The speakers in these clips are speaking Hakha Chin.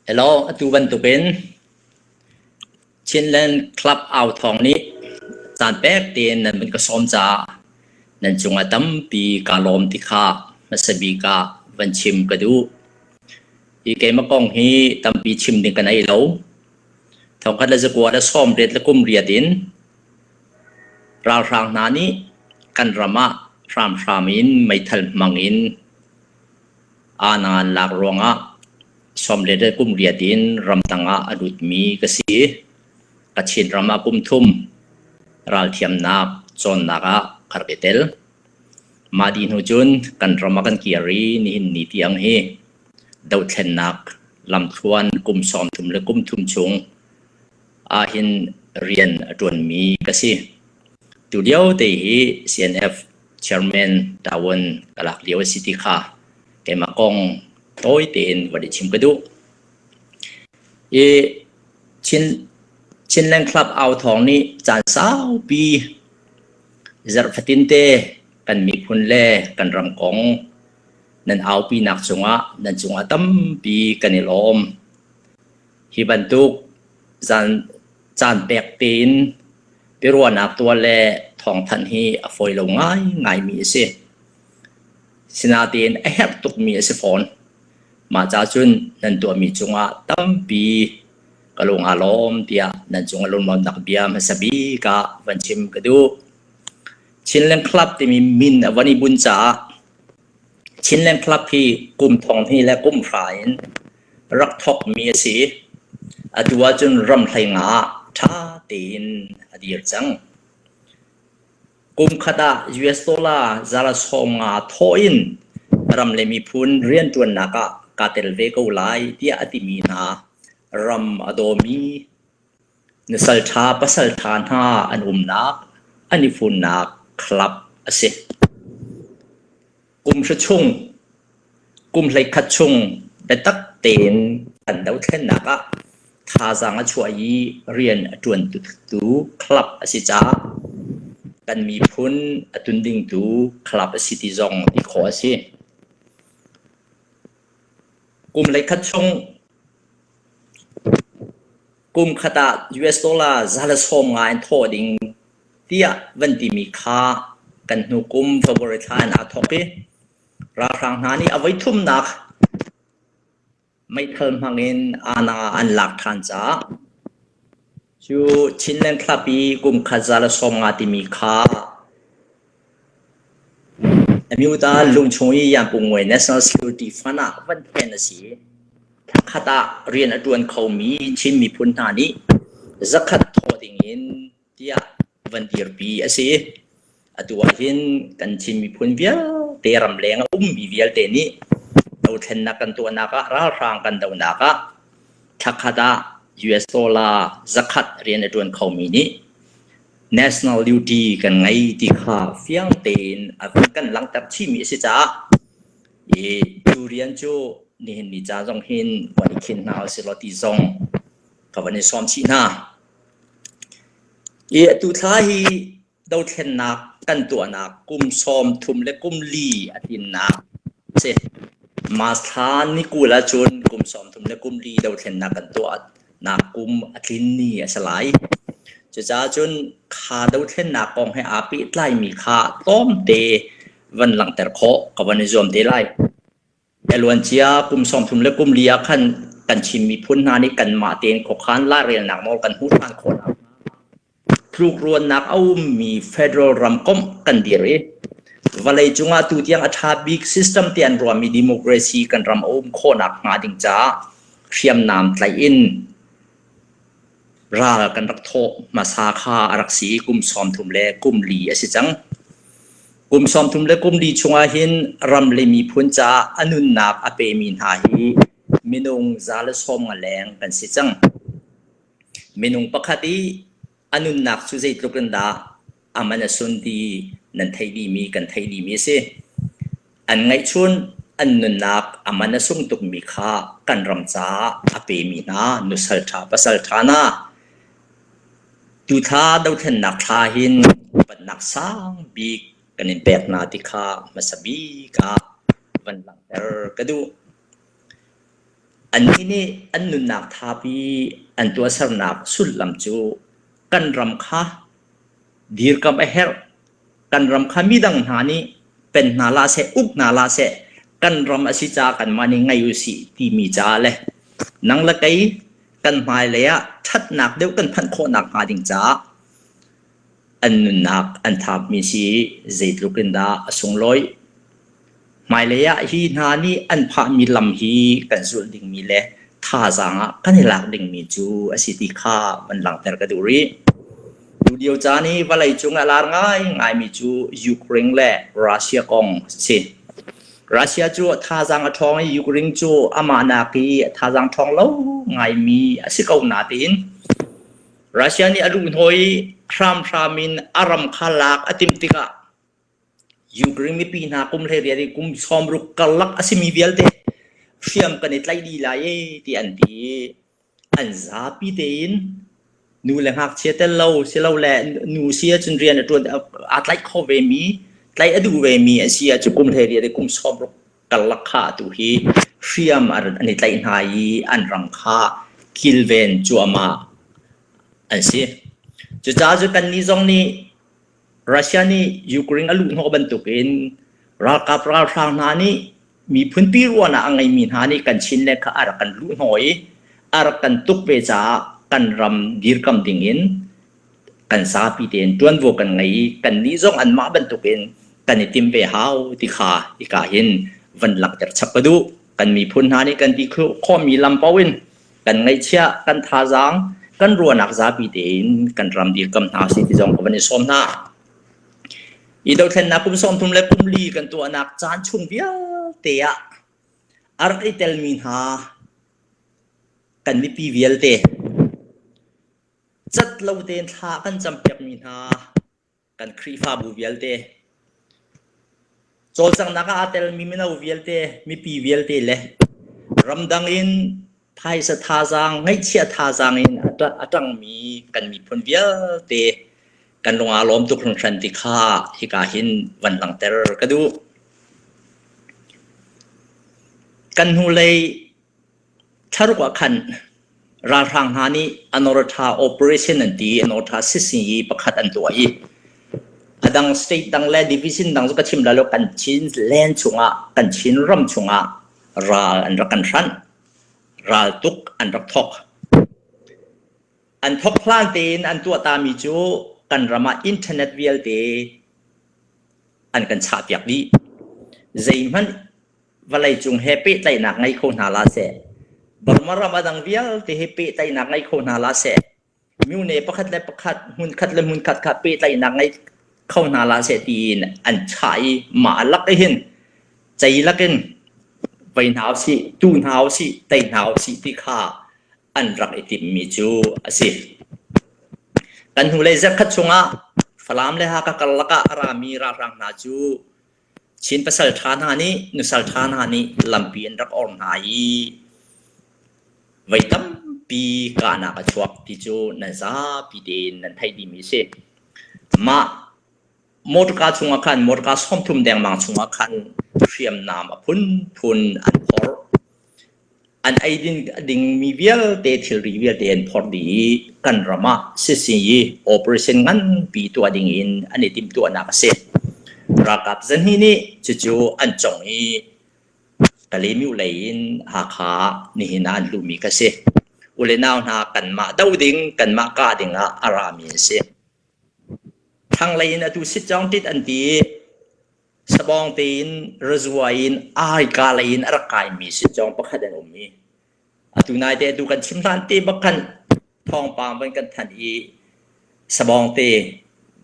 Hello, atu bantukin Chinland Club Authawng nih caan pek tein nan vun ka sawm caah nan cungah tampi kaa lawm ti kha hmasa bik ah van chim ka duh. Hi keimah kong hi tampi chim ding ka nei lo. Thongkhat le zakua le sawmriat le kum riat in ralhrang hna nih kan ram ah hramhram in meithal hmang in Aana an lak ruangah sawmriat le kum riat in ramdang ah a lutmi ka si. Kachin ram ah kum thum ralthiamnak cawnnak ah ka rak i tel. Mah dih hnu cun kan ram ah kan kir i nihin ni tiang hi dothlennak lamthluan kum 30 le kum thum chung ahhin rian a ṭuanmi ka si. Tulio te hi CNF chairman ṭavuan ka lak lio a si ti kha keimah kong tawi tein van i chim ka duh. I Chin Chinland Club au thawng nih caan saupi zarh fatin te kan miphun le kan ram kong nan aupinak cungah nan cungah tampi kan i lawm. Hi bantuk zan caan pek tein biaruahnak tuah le thawngthanh hi a fawi lo ngaingaimi a si. Sinain a herh tukmi a si fawn. Mah ca cun nan tuahmi cungah tampi ka lung aa lawm tiah nan cungah lunglawmhnak bia hmasa bik ah van chim ka duh. Chinland Club timi min a van i bunh caah Chinland Club hi kum thong hnih le kum hra in rak thawkmi a si. Atu ahcun ram hleinga ah ṭha tein a dir cang. Kum khat ah US dollar zala 50 thawh in ram le miphun rianṭuannak ah kaa tel ve ko lai tiah a timi hna ram a dawmi nusal ṭha pasal ṭha hna an umnak an i funnak club a si. Kum hra chung, kum 11 chung biatak tein kan dothlennak ah thazaang a chuah i rian a ṭuantu club a si caah kan miphun a tundingtu club a si ti zong ti khawh a si. Kum 11 chung kum khat ah US dollar 150 in thawh ding tiah van timi kha kan hnu kum February thla in aa thawk i ralhrang hna nih a voithumnak meithal hmang in aana an lak ṭhan caah cu Chinland Club i kum khat 150 timi kha Amyota lungchung i Yanpungwe National Security Fund ah van thlen a si. Thla khat ah rian a ṭuan khomi Chin miphun hna nih zakhat thaw dingin tiah van dirpi a si. Atu ahhin kan Chin miphun vialte ramleng a ummi vialte nih dothlennak kan tuahnak ah ralhrang kan dohnak ah thla khat ah US dollar zakhat rian a ṭuan khomi nih national duty kan ngei ti kha fiang tein a van kan langhter chihmi a si caah i cu rian cu nihin ni ca zong hin van i khin hna usih law ti zong ka van i sawm chih hna. I atu thla hi dothlennak kan tuahnak kum 30 le kum li a tlinnak a si. March thla ni 20 ahcun kum 30 le kum li dothlennak kan tuahnak kum a tlin ni a si lai. Cucaah cun kha dothlennak kong he aa pehtlaimi kha tlawmte van langhter khawh ka van i zuam te lai. A luancia kum 30 le kum li ah khan kan Chin miphun hna nih kanmah tein khuakhan lairelnak nawl kan hmuh ṭhan khawh nakhnga tlukruannak a ummi federal ramkomh kan dir i vawleicung ah tutiang a ṭha bik system ti an ruahmi democracy kan ram a um khawh nakhnga ding caah hriamnam tlaih in Ral kan rak thawh hmasa kha a rak si i kum 30 le kum li a si cang. Kum 30 le kum li chungah hin ram le miphun caah a nunnak a pemi hna hi minung 150 leng kan si cang. Minung pakhat i a nunnak cu zeitluk in dah a man a sun ti nan theih dihmi kan theih dihmi a si. An ngeihchun an nunnak a man a sung tukmi kha kan ram caah a pemi hna nusal ṭha pasal ṭha hna tuthla dothlennak thla hin upatnak sang bik kan in pek hna ti kha hmasa bik ah van langhter ka duh. Annih nih an nunnak thapi an tuahsernak sullam cu kan ram kha dirkamh a herh. Kan ram kha midang hna nih pen hna hlah seh, uk hna hlah seh, kan ram a si caah kanmah nih ngei usih timi caah le nang le kei kan hmailei ah ṭhatnak deuh kan phanh khawhnak hnga ding caah an nunnak an thaapmi si zeitluk in dah a sunglawi. Hmailei ah hi hna nih an phahmi lam hi kan zulh dingmi le thazaang ah kan i lak dingmi cu a si ti kha van langhter ka duh rih. Tulio caan i vawleicung a lar ngaingaimi cu Ukraine le Russia kong a si. Russia cu thazaang a ṭhawng i Ukraine cu amah nak i thazaang ṭhawng lo ngaimi a si ko natein Russia nih a luhhnawh i hramhram in a ram kha lak a timh tikah Ukraine mipi hna kum 18 i kum 60 karlak a simi vialte hriam kan i tlaih dih lai e ti an ti i an zapi tein nu le ngakchia tel lo silole nu si ahcun rian a ṭuan aa tlaih kho vemi tlaih a duh vemi a si ahcun kum 18 i kum 60 karlak kha atu hi hriam an i tlaih hna i an ram kha kilven cuahmah an si. Cucaah cu kannih zong nih Russia nih Ukraine a luhhnawh bantukin ralkap ralhrang hna nih miphunpi ruahnak a ngeimi hna nih kan Chin le kha a rak kan luhhnawh i a rak kan tuk ve caah kan ram dirkam dingin kan zapi tein ṭuanvo kan ngei i kannih zong anmah bantukin kan i tim ve hau ti kha hika hin van langhter chap ka duh. Kan miphun hna nih kan ti khawhmi lam paoh in kan ngaihchiah, kan thazaang, kan ruahnak zapi tein kan ram dirkam hna si ti zong ka van i sawm hna. I dothlennak kum 30 le kum li kan tuahnak caan chung vialte ah a rak i telmi hna kan mipi vialte Cat lo tein thla kan campiakmi hna kan Khrihfabu vialte, cawlcanghnak ah aa telmi mino vialte, mipi vialte le ramdang in phaisa thazaang, ngaihchiah thazaang in a ṭangmi kan miphun vialte kan lung aa lawm tuk hringhran ti kha hika hin van langhter ka duh. Kan hnulei Thlaruk ah khan ralhrang hna nih Anortha operation an ti i Anortha sisingi pakhat an tuah i a dang state dang le division dang cu ka chim lai lo kan Chin land chungah kan Chin ram chungah ral an rak kan hranh. Ral tuk an rak thok. An thok hlan tein an tuah tami cu kan ram ah internet vialte an kan chahpiak dih. Zeihmanh vawleicung he pehtlaihnak ngei kho hna la seh. Burma ram a dang vialte he pehtlaihnak ngei kho hna la seh. Myone pakhat le pakhat, hmunkhat le hmunkhat kha pehtlaihnak ngei kho hna la seh tiin an chah i mah lak i hin cei lakin vei hna usih, tu hna usih, tei hna usih ti kha an rak i timhmi cu a si. Kan hnulei zarhkhat chungah Falam le Hakha karlak ah a rami ralhrang hna cu Chin pasalṭha hna nih nusalṭha hna nih lampi an rak or hna i voi tampi kahnak a chuak ti cu nan zapi tein nan theih dihmi a si. Mah motorka chungah khan motorka 30 dengmang chungah khan hriamnam a phunphun an phorh. An eidin dingmi vialte thilri vialte an phorh dih i kan ram ah sisi operation nganpi tuah ding in an i timhtuahnak a si. Ralkap zahnih nih cucu an cong i Kalaymyo lei in Hakha ah nihin ah an luhmi kha si. U le nau hna kanmah doh ding, kanmah kah ding ah a rami an si. Thlanglei in atu sitcawng tit an ti i Sabawng tein razua in aika lei in a rak kaimi sincawng pakhat an um i atu naite atu kan chim hlan te bak khan thawngpang van kan thanh i sabawng te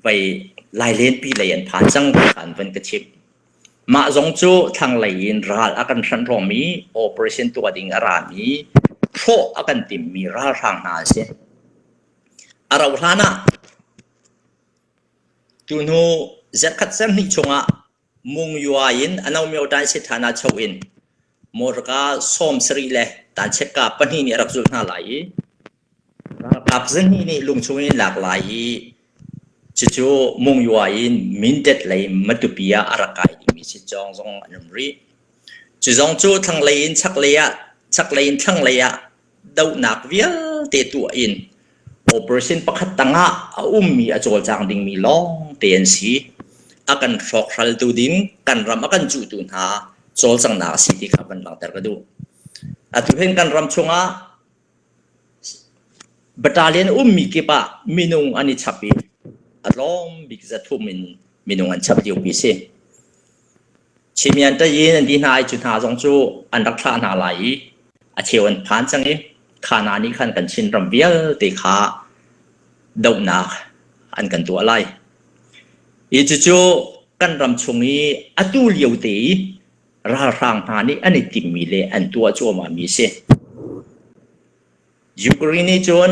vei lailenpi lei an phan cang ti khan van ka chimh. Mah zong cu thlanglei in ral a kan hranh ruangmi operation tuah ding a rami hrawh a kan timmi ralhrang hna an si. A rauh hlan ah Tuhnu zarhkhat zarhhnih chungah Mungyua in Anomyo Tansethan ah cho in motorka 70 le tanchekka pahnih nih a rak zulh hna lai i ralkap zahnih nih lungchung in lak lai i cucu Mungyua in Mindat lei Matupi ah a rak kai dingmi sitcawng zong an um rih. Cu zong cu thlanglei in chaklei ah. Chaklei in thlanglei ah dohnak vialte tuah in operation pakhat tangah a ummi a cawlcang dingmi lawngte an si. A kan hrawkhraltu ding, kan ram a kan cuhtu hna cawlcanghnak a si ti kha van langhter ka duh. Atu hin kan ram chungah battalion ummi kip ah minung an i chap i a tlawm bik 300 in minung an chap liopi a si. Chimian tayin an ti hna i cu hna zong cu an rak thlah hna lai i a cheu an phan cang i kha hna nih khan kan Chinram vialte kha dohnak an kan tuah lai. Hi cucu kan ram chung i atu lio te i ralhrang hna nih an i timhmi le an tuah cuahmahmi a si. Ukraine nih cun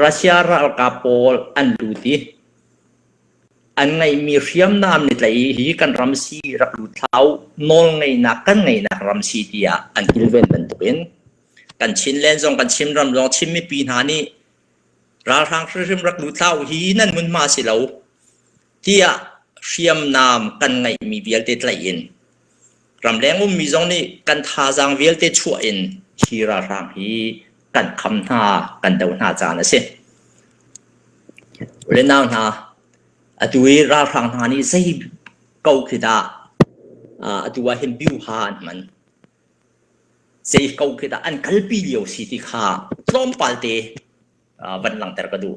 Russia ralkap pawl an lut i an ngeihmi hriamnam ni tlaih hi kan ram si rak lut hlah u, nawlngeihnak kan ngeihnak ram si tiah an kilven bantukin kan Chinland zong kan Chinram zong Chin mipi hna nih ralhrang hrimhrim rak lut hlah u hi nan hmunhma si lo tiah hriamnam kan ngeihmi vialte tlaih in ramleng ummi zong nih kan thazaang vialte chuah in hi ralhrang hi kan kham hna kan do hna caan a si. U le nau hna, atu i ralhrang hna nih zei ko khi dah atu ah hin biuha an hman. Zei ko khi dah an kalpi lio si ti kha tlawmpal te van langhter ka duh.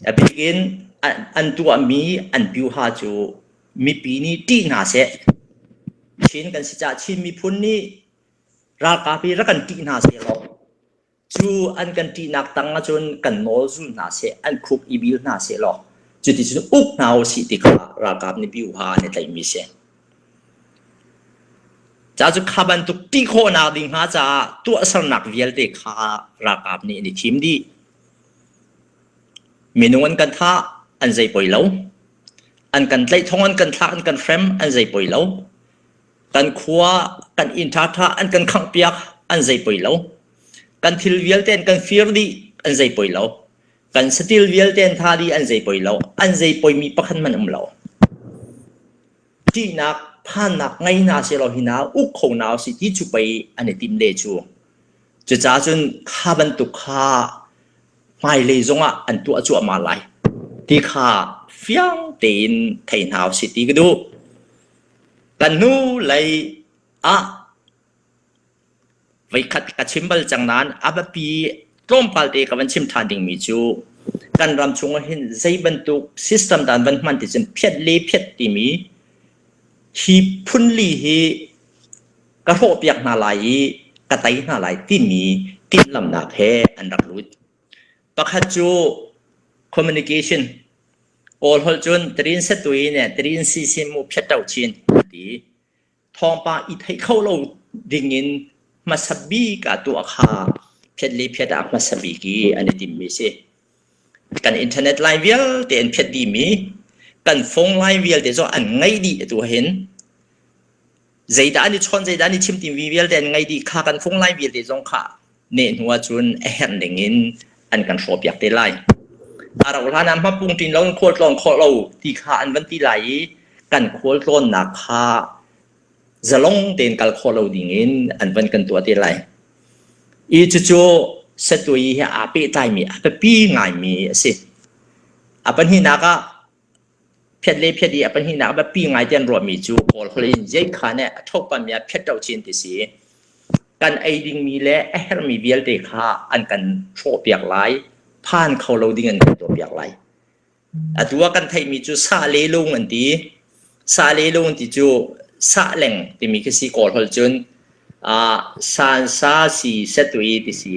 A bik in an tuahmi an biuha cu mipi nih ṭih hna seh. Chin kan si caah Chin miphun nih ralkap hi rak kan ṭih hna sehlaw cu an kan ṭihnak tang ahcun kan nawl zul hna seh, an khuk i bil hna sehlaw cuticun uk hna usih ti kha ralkap nih biuha an i tlaihmi a si. Ca cu kha bantuk ṭih khawhnak ding hnga caah tuahsernak vialte kha ralkap nih an i thim dih. Minung an kan thah, an zei poi lo. An kan tlaih thong, an kan thlah, an kan hrem, an zei poi lo. Kan khua, kan inn ṭhaṭha an kan khanghpiak, an zei poi lo. Kan thil vialte an kan fir dih, an zei poi lo. Kan satil vialte an tha dih, an zei poi lo. An zei poimi pakhat hmanh um lo. Ṭihnak, phannak ngei hna sehlaw hi hna uk kho hna usih ti cu pei an i timh le cu. Cucaah cun kha bantuk kha hmailei zongah an tuah cuahmah lai ti kha fiang tein thei hna usih ti ka duh. Kan hnu lei ah voikhat ka chim bal cang nain a biapi tlawmpal te ka van chim ṭhan dingmi cu kan ram chung ah hin zei bantuk system dan van hman ti cun phiat le phiat timi hi phunli hi ka hrawhpiak hna lai i ka tei hna lai timi timhlamhnak he an rak lut. Pakhat cu communication Kawl holh cun tarin setui ne tarin si sim mu phiat ṭo chin ti. Thawngpang i theih kho lo dingin hmasa bik ah tuah kha phiat le phiat ah hmasa bik i an i timmi si. Kan internet line vialte an phiat dihmi, kan phone line vialte zong an ngaih dih atu hin. Zeidah an i chawn, zeidah an i chim timi vialte an ngaih dih kha kan phone line vialte zong kha neh hnu ahcun a herh ning in an kan hrawhpiak te lai. A rauh hlan ah hmapung ṭin lo in khualtlawn khawh lo ti kha an van ti lai i kan khualtlawnnak kha zalong tein kal khawh lo ding in an van kan tuah te lai. I cucu satui he aa pehtlaimi a biapi ngaimi a si. A pahnihnak ah Phiat le phiat i a pahnihnak a biapi ngai ti an ruahmi cu Kawl holh in zeikha nih a ṭhopanmi ah phiat ṭo chin ti si. Kan ei dingmi le a herhmi vialte kha an kan hrawhpiak lai, phan kho lo ding an kan tuahpiak lai. Atu ah kan theihmi cu sah le lung an ti. Sah le lung ti cu sah leng timi khi si Kawl holh cun uh, san sa si setui ti si.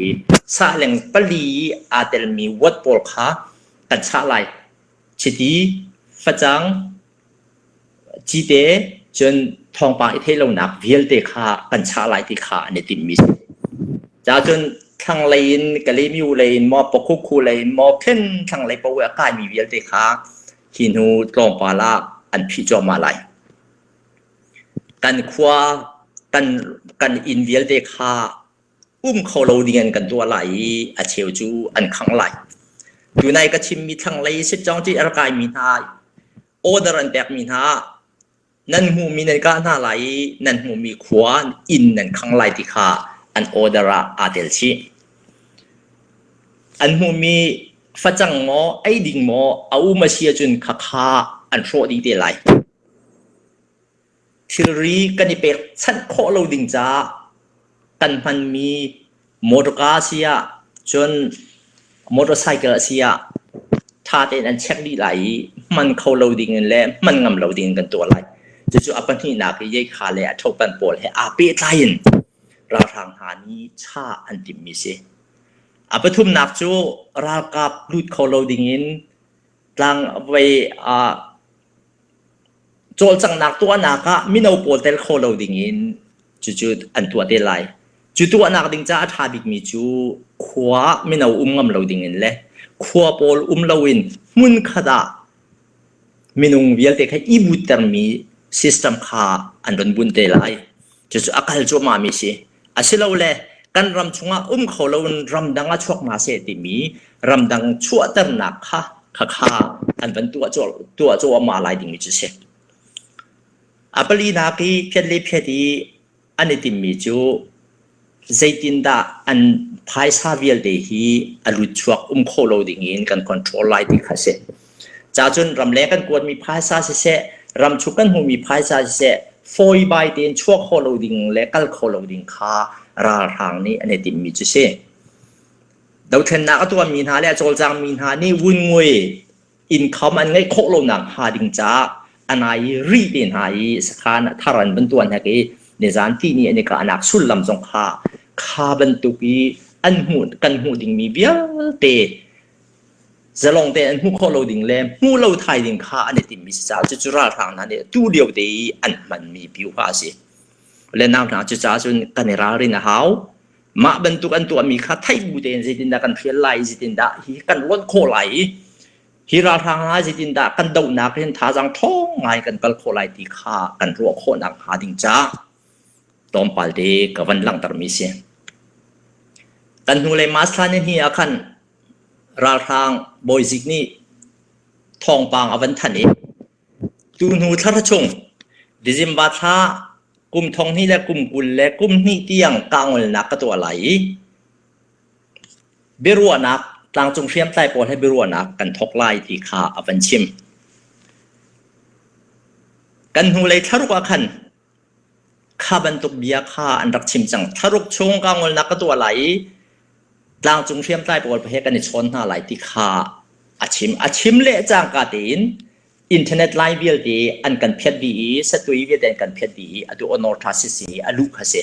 Sah leng pali aa telmi wat pawl kha kan chah lai. Chiti, facang, cite, cun thawngpang i theih lonak vialte kha kan chah lai ti kha an i timhmi a si. Cacun thlanglei in Kalaymyo lei in maw Pakukhu lei in maw khin thlanglei paoh i a kaimi vialte kha hi hnu tlawmpal ah an phih cuahmah lai. Kan khua, kan, kan inn vialte kha um kho lo ding in kan tuah lai i a cheu cu an khang lai. Tunai ka chimmi thlanglei Sitcawngṭi a rak kaimi hna order an pekmi hna ah nan hmuhmi nan kah hna lai i nan hmuhmi khua inn nan khang lai ti kha. an order ah aa tel chih. An hmuhmi facang maw, eiding maw a um a si ahcun khakha an hrawh dih te lai. Thilri kan i pekchanh khawh lo ding caah kan hmanmi motorka a si ah cun motorcycle a si ah ṭha tein an check dih lai i hman kho lo ding in le hman ngam lo ding in kan tuah lai. Cucu a pahnihnak i yeikha le a ṭhopan pawl he aa pehtlai in ralhrang hna nih cha an timhmi si. A pathumnak cu ralkap lut kho lo ding in tlang voi ah cawlcanghnak tuahnak ah mino pawl tel kho lo ding in cucu an tuah te lai. Cu tuahnak ding caah a ṭha bikmi cu khua ah mino um ngam lo ding in le khua pawl um loin hmunkhat ah minung vialte kha i buttermi system kha an run bunh te lai. Cucu a kal cuahmahmi si. Asilole kan ram chungah um kho loin ramdang ah chuak hna seh timi ramdang chuahternak kha khakha an van tuah tuah cuahmah lai dingmi cu si. A palinak i phiat le phiat i an i timmi cu zeitindah an phaisa vialte hi a lut chuak um kho lo ding in kan control lai ti kha a si. Cacun ramleng kan kuatmi phaisa siseh, ramchung kan hmuhmi phaisa siseh, fawibai tein chuak kho lo ding le kal kho lo ding kha ralhrang nih an i timhmi cu si. Dothlennak a tuahmi hna le a cawlcangmi hna nih vunngui income an ngeih khawh lonak hnga ding caah a nai i ri te hna i sakhan thar an van tuan hek i nizan tihni an i kahnak sullam zong kha kha bantuk i an hmuh kan hmuh dingmi vialte zalong te an hmuh khawh lo ding le hmuh lo thai ding kha an i timmi si caah cucu ralhrang hna nih tu lio te i an hmanmi piu kha a si. Le nau hna cucaah cun kan i ralrin a hau. Mah bantuk an tuahmi kha theih bu tein zeitindah kan hrial lai i zeitindah hi kan rawnh khawh lai i hi ralhrang hna zeitindah kan dohnak hin thazaang ṭhawng ngai kan kal khawh lai ti kha kan ruah khawhnak hnga ding caah tlawmpal te ka van langhtermi si. Kan hnulei March thla ni hnih ah khan ralhrang bawizik nih thawngpang a van thanh i tuhnu thla chung December thla kum thong hnih le kum 20 le kum hnih tiang kahngolnak ka tuah lai i biaruahnak tlangcung hriamtlai pawl he biaruahnak kan thawk lai ti kha a van chim. Kan hnulei thlaruk ah khan Kha bantuk bia kha an rak chim cang. Thlaruk chung ka ngolnak ka tuah lai i tlangcung hriamtlai pawl he kan i chawn hna lai ti kha a chim. A chim le cangka tein internet line vialte an kan phiat dih i satui vialte an kan phiat dih i atu honor tha sisi a luh kha si.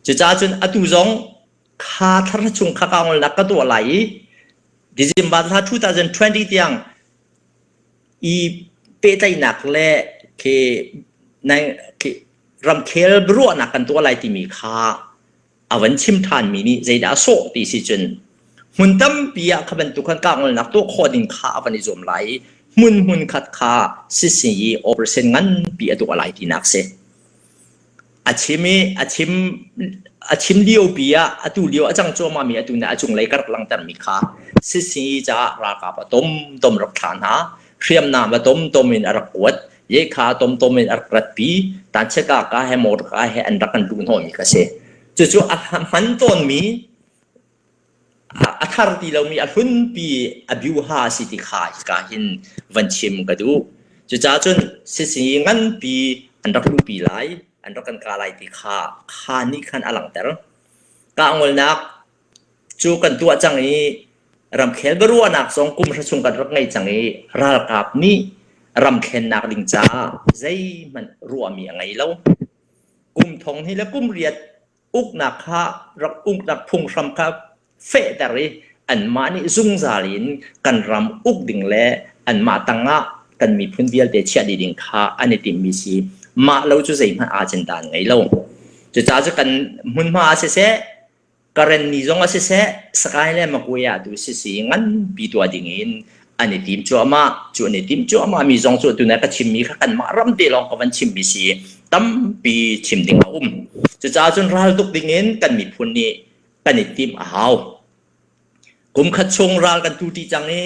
Cucaah cun atu zong kha thlarha chung kha ka ngolnak ka tuah lai i December thla 2020 tiang i pehtlaihnak le khi khi ramkhel biaruahnak kan tuah lai timi kha a van chim ṭhanmi nih zeidah a sawh ti si cun hmun tampi ah kha bantuk khan kahngolnak tuah khawh ding kha a van i zuam lai i hmun hmun khat kha sisi i operation nganpi a tuah lai tinak si. A chim i a chim a chim liopi ah atu lio a cang cuahmahmi atu nih a cunglei ka rak langhtermi kha sisi caah ralkap a tomtom rak thlah hna hriamnam a tomtom in a rak kuat yekha a tomtom in a rak ratpi tancheka ka he motor ka he an rak kan luh hnawhmi kha si cucu a hman tawnmi A thar ti lomi a hlunpi a biuha a si ti kha hika hin van chim ka duh. Cucaah cun sisi nganpi an rak luhpi lai, an rak kan kah lai ti kha kha nih khan a langhter. Kahngolnak cu kan tuah cang i ramkhel biaruahnak zong kum hra chung kan rak ngei cang i ralkap nih ramthlennak ding caah zeihmanh ruahmi a ngei lo. Kum thong hnih le kum riat uknak kha rak uknak phunghram kha fehter i anmah nih zungzal in kan ram uk ding le anmah tangah kan miphun vialte chiah dih ding kha an i timhmi si. Mah lo cu zeihmanh aa cin dan ngei lo. Cucaah cu kan hmunhma ah siseh, Karen ni zong ah siseh, Sakae le Magwe ah tu sisi nganpi tuah ding in an i tim cuahmah. Cu an i tim cuahmah mi zong cu tuna ka chimmi kha kanmah ram te lawng ka van chimmi si tampi chim ding a um. Cucaah cun ral tuk ding in kan miphun nih kan i timh a hau. Kum khat chung ral kan tu ṭi cang i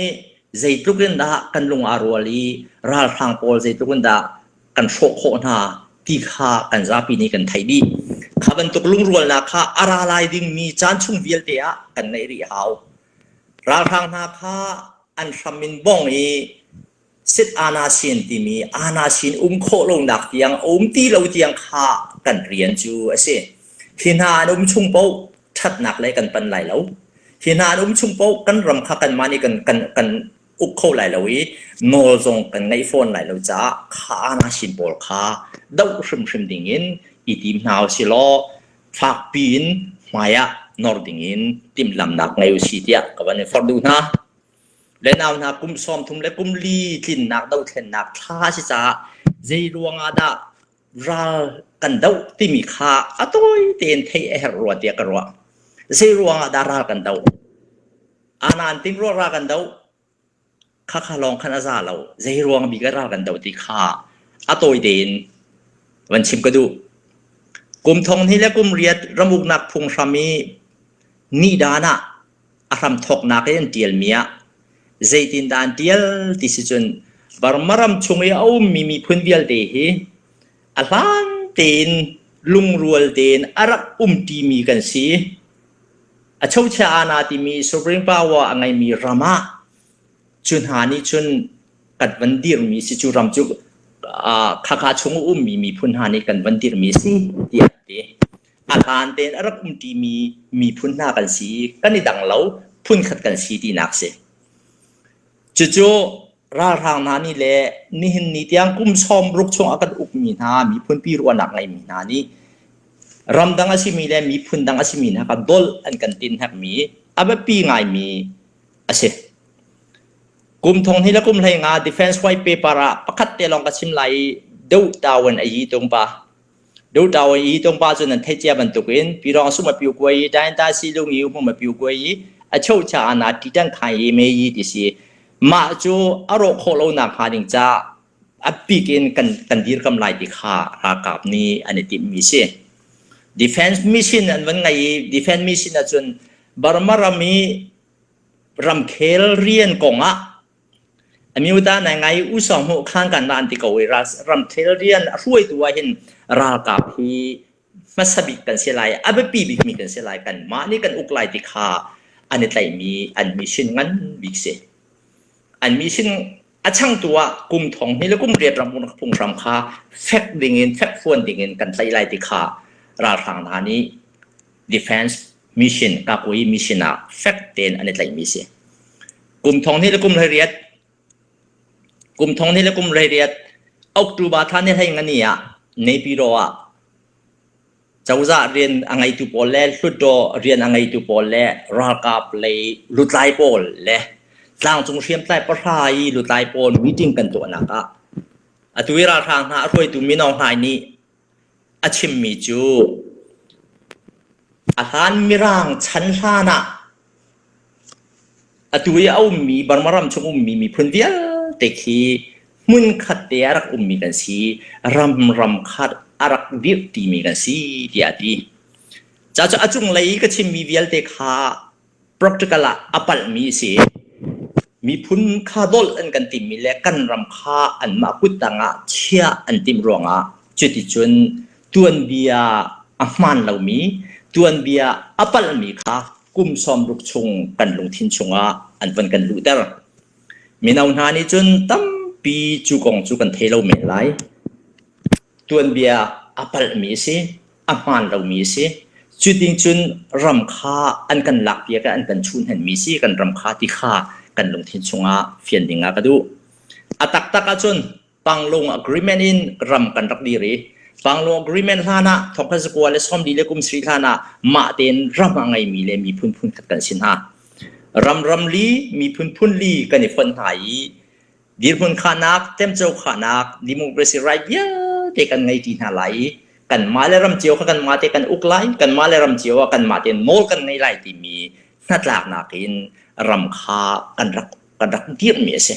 zeitluk in dah kan lung aa rual i ralhrang pawl zeitluk in dah kan hrawh khawh hna ti kha kan zapi nih kan theih dih. Kha bantuk lungrualnak kha a ra lai dingmi caan chung vialte ah kan ngeih rih hau. Ralhrang hna kha an hram in bong i sit anasin timi anasin um khawh lonak tiang a um ti lo tiang kha kan rian cu a si. Hi hna an um chung paoh ṭhatnak lei kan pan lai lo. Hi hna an um chung paoh kan ram kha kanmah nih kan, kan, kan uk kho lai lo i nawl zong kan ngeih fawn lai lo caah kha anasin pawl kha doh hrimhrim dingin i tim hna usih law fakpi in hmai ah nor dingin timhlamnak ngei usih tiah ka van in forh duh hna. Le nau hna kum 30 le kum li tlinnak dothlennak thla a si caah zei ruangah dah ral kan doh timi kha a tawi tein theih a herh rua tiah ka ruah. Zei ruangah dah ral kan doh? Anan ting ruah ral kan doh. Khakha lawng khan a za lo. Zei ruang bik ah ral kan doh ti kha a tawi tein van chim ka duh. Kum thong hnih le kum riat ramuknak phunghram i nihdan ah a hramthawknak i an ṭialmi ah zeitindah an ṭial ti si cun Burma ram chung i a ummi miphun vialte hi a hlan tein lungrual tein a rak umṭimi kan si. A chochia ana timi sovereign power a ngeimi ram ah cu hna nih cun kan van dirmi si cu ram cu khakha chung a ummi miphun hna nih kan van dirmi si tiah an ti. A hlan tein a rak umṭimi miphun hna kan si i kan i dang lo, phunkhat kan si tinak si. Cucu ralhrang hna nih le nihin ni tiang kum 60 chung a kan ukmi hna miphunpi ruahnak ngeimi hna nih ramdang a simi le miphun dang a simi hna kha dolh an kan tin hekmi a biapi ngaimi a si. Kum thong hnih le kum hlei nga Defense White Paper ah pakhat te lawng ka chim lai i deuh tawan a yi tung pa. Deuh tawan i tung pa cu nan theih cia bantukin pirong sum a piu kuai i dain ta si lung i hum a piu kuai i a cheu cha ana ti tan khai i me yi ti si. Mah cu a rawh khawh lo nak hnga ding ca a bik in kan kan dirkam lai ti kha ralkap nih an i timhmi si. Defense mission an van ngei i defense mission ahcun Burma ram i ramkhel rian kongah amyuta nai ngai u song hmuh khan kan ra an ti ko i ramkhel rian a hruaitu ah hin ralkap hi hmasa bik kan si lai a biapi bikmi kan si lai kanmah nih kan uk lai ti kha an i tlaihmi an mission ngan bik si. An mission a changtu ah kum thong hnih le kum riat ram phunghram kha fek dingin fek fuan dingin kan tlaih lai ti kha ralhrang hna nih defense mission kakui mission ah fek tein an i tlaihmi si. Kum thong hnih le kum 18 kum thong hnih le kum 18 October thla ni hlei ngani ah Naypyidaw ah Cozah rian a ngeitu pawl le Hlutdaw rian a ngeitu pawl le ralkap lei lutlai pawl le tlangcung hriamtlai pahra i lutlai pawl meeting kan tuahnak ah atu i ralhrang hna a hruaitu Min Aung Hlaing nih a chimmi cu a hlan Mirang chan hlan ah Atu i a ummi Burma ram chung ummi miphun vialte khi hmunkhat te ah a rak ummi kan si, ram ram khat a rak dirhtimi kan si tiah a ti. Ca cu a cunglei i ka chimmi vialte kha practical ah a palhmi a si. Miphun kha dolh an kan timmi le kan ram kha anmah kuttang ah chiah an timh ruangah cuticun tuanbia a hmaan lomi, tuanbia a palhmi kha kum 60 chung kan lungthin chungah an van kan luhter. Mino hna nih cun tampi cu kong cu kan thei lo men lai. Tuanbia a palhmi a si, a hmaan lomi a si. Cu ding cun ram kha an kan lakpiak i an kan chuhhnenmi si kan ram kha ti kha kan lungthin chungah fian ding ah ka duh. A taktak ahcun Panglong Agreement in ram kan rak dir i Panglong Agreement hlan ah thongkhat zakua le 40 le kum sri hlan ah mah tein ram a ngeimi le miphun phun khat kan si hna. Ram ram li miphun phun li kan i fonh hna i dirhmun khahnak, temco khahnak, democracy right vialte kan ngei ti hna lai i kanmah le ram cio kha kanmah te kan uk lai, kanmah le ram cio ah kanmah tein nawl kan ngei lai timi hnatlaknak in ram kha kan rak kan rak dirhmi a si.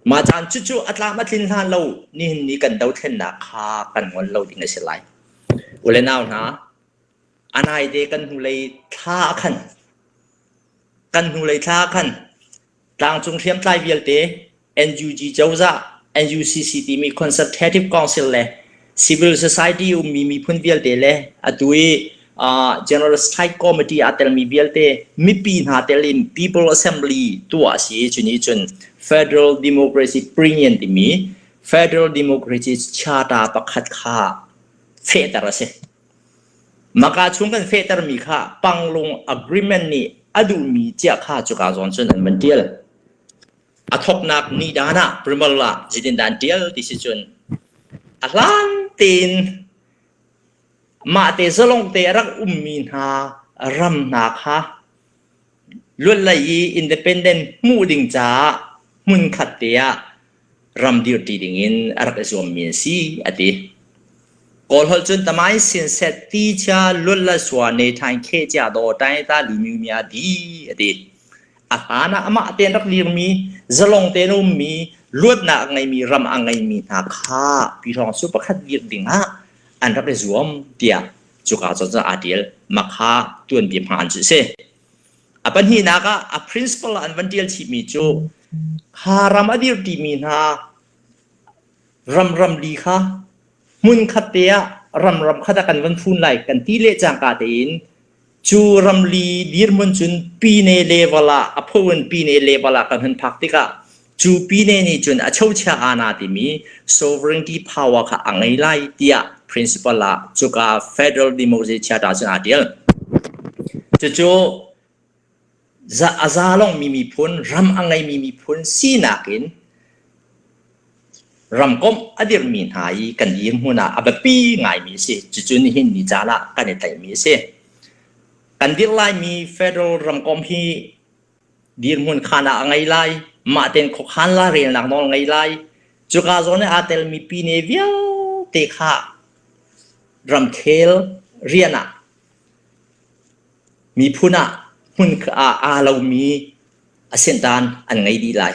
Mah caan cucu a tlam a tlin hlan lo nihin ni kan dothlennak kha kan ngol lo ding a si lai. U le nau hna, a naite kan hnulei thla ah khan kan hnulei thla ah khan tlangcung hriamtlai vialte NUG cozah NUCC timi Consultative Council le Civil society ummi miphun vialte le atu i uh, General Strike Committee aa telmi vialte mipi hna tel in People Assembly tuah a si. Cu nih cun Federal Democracy Premium timi Federal Democracy Charter pakhat kha fehter a si. Maka chung kan fehtermi kha Panglong Agreement nih a duhmi ciah kha cuka zawn cun an van tial. A thawknak ni dan ah primal ah zeitindah an tial ti si cun a hlan tein mahte zalong te a rak ummi hna ram hna kha luatlei i independent hmuh ding caah hmunkhat te ah ram dirṭi dingin a rak i zuammi an si a ti. Kawl holh cun tamai sin set ti chia luat la sua ne thain khe chia daw tai ta li myu mya di a ti. A hlan ah amah tein rak dirmi zalong tein a ummi luatnak a ngeimi ram a ngeimi hna kha pi hrawng su pakhat dir dingah an rak i zuam tiah cuka cun aa ṭial. Mah kha tuanbia hmaan cu a si. A pahnihnak ah a principle ah an van ṭial chihmi cu kha ram a dirṭimi hna ram ramli kha hmunkhat te ah ram ram khat ah kan van fun lai kan ti le cangka tein cu ramli dirhmun cun pine level ah a pho in pine level ah kan hun phak tikah cu pine nih cun a chochia ana timi sovereignty power kha a ngei lai tiah principle ah cuka federal democracy charter cun aa ṭial. Cucu a za longmi miphun, ram a ngeimi miphun sinak in ramkomh a dirhmi hna i kan dirhmun ah a biapi ngaimi a si. Cucu nihin ni caan ah kan i tlaihmi a si. Kan dirh laimi federal ramkomh hi dirhmun khaan ah a ngei lai, mah tein khuakhan lairelnak nawl ngei lai. Cuka zawn i aa telmi pine vialte kha ramkhel rian ah miphun ah hmun ah aa lomi a sentan an ngei dih lai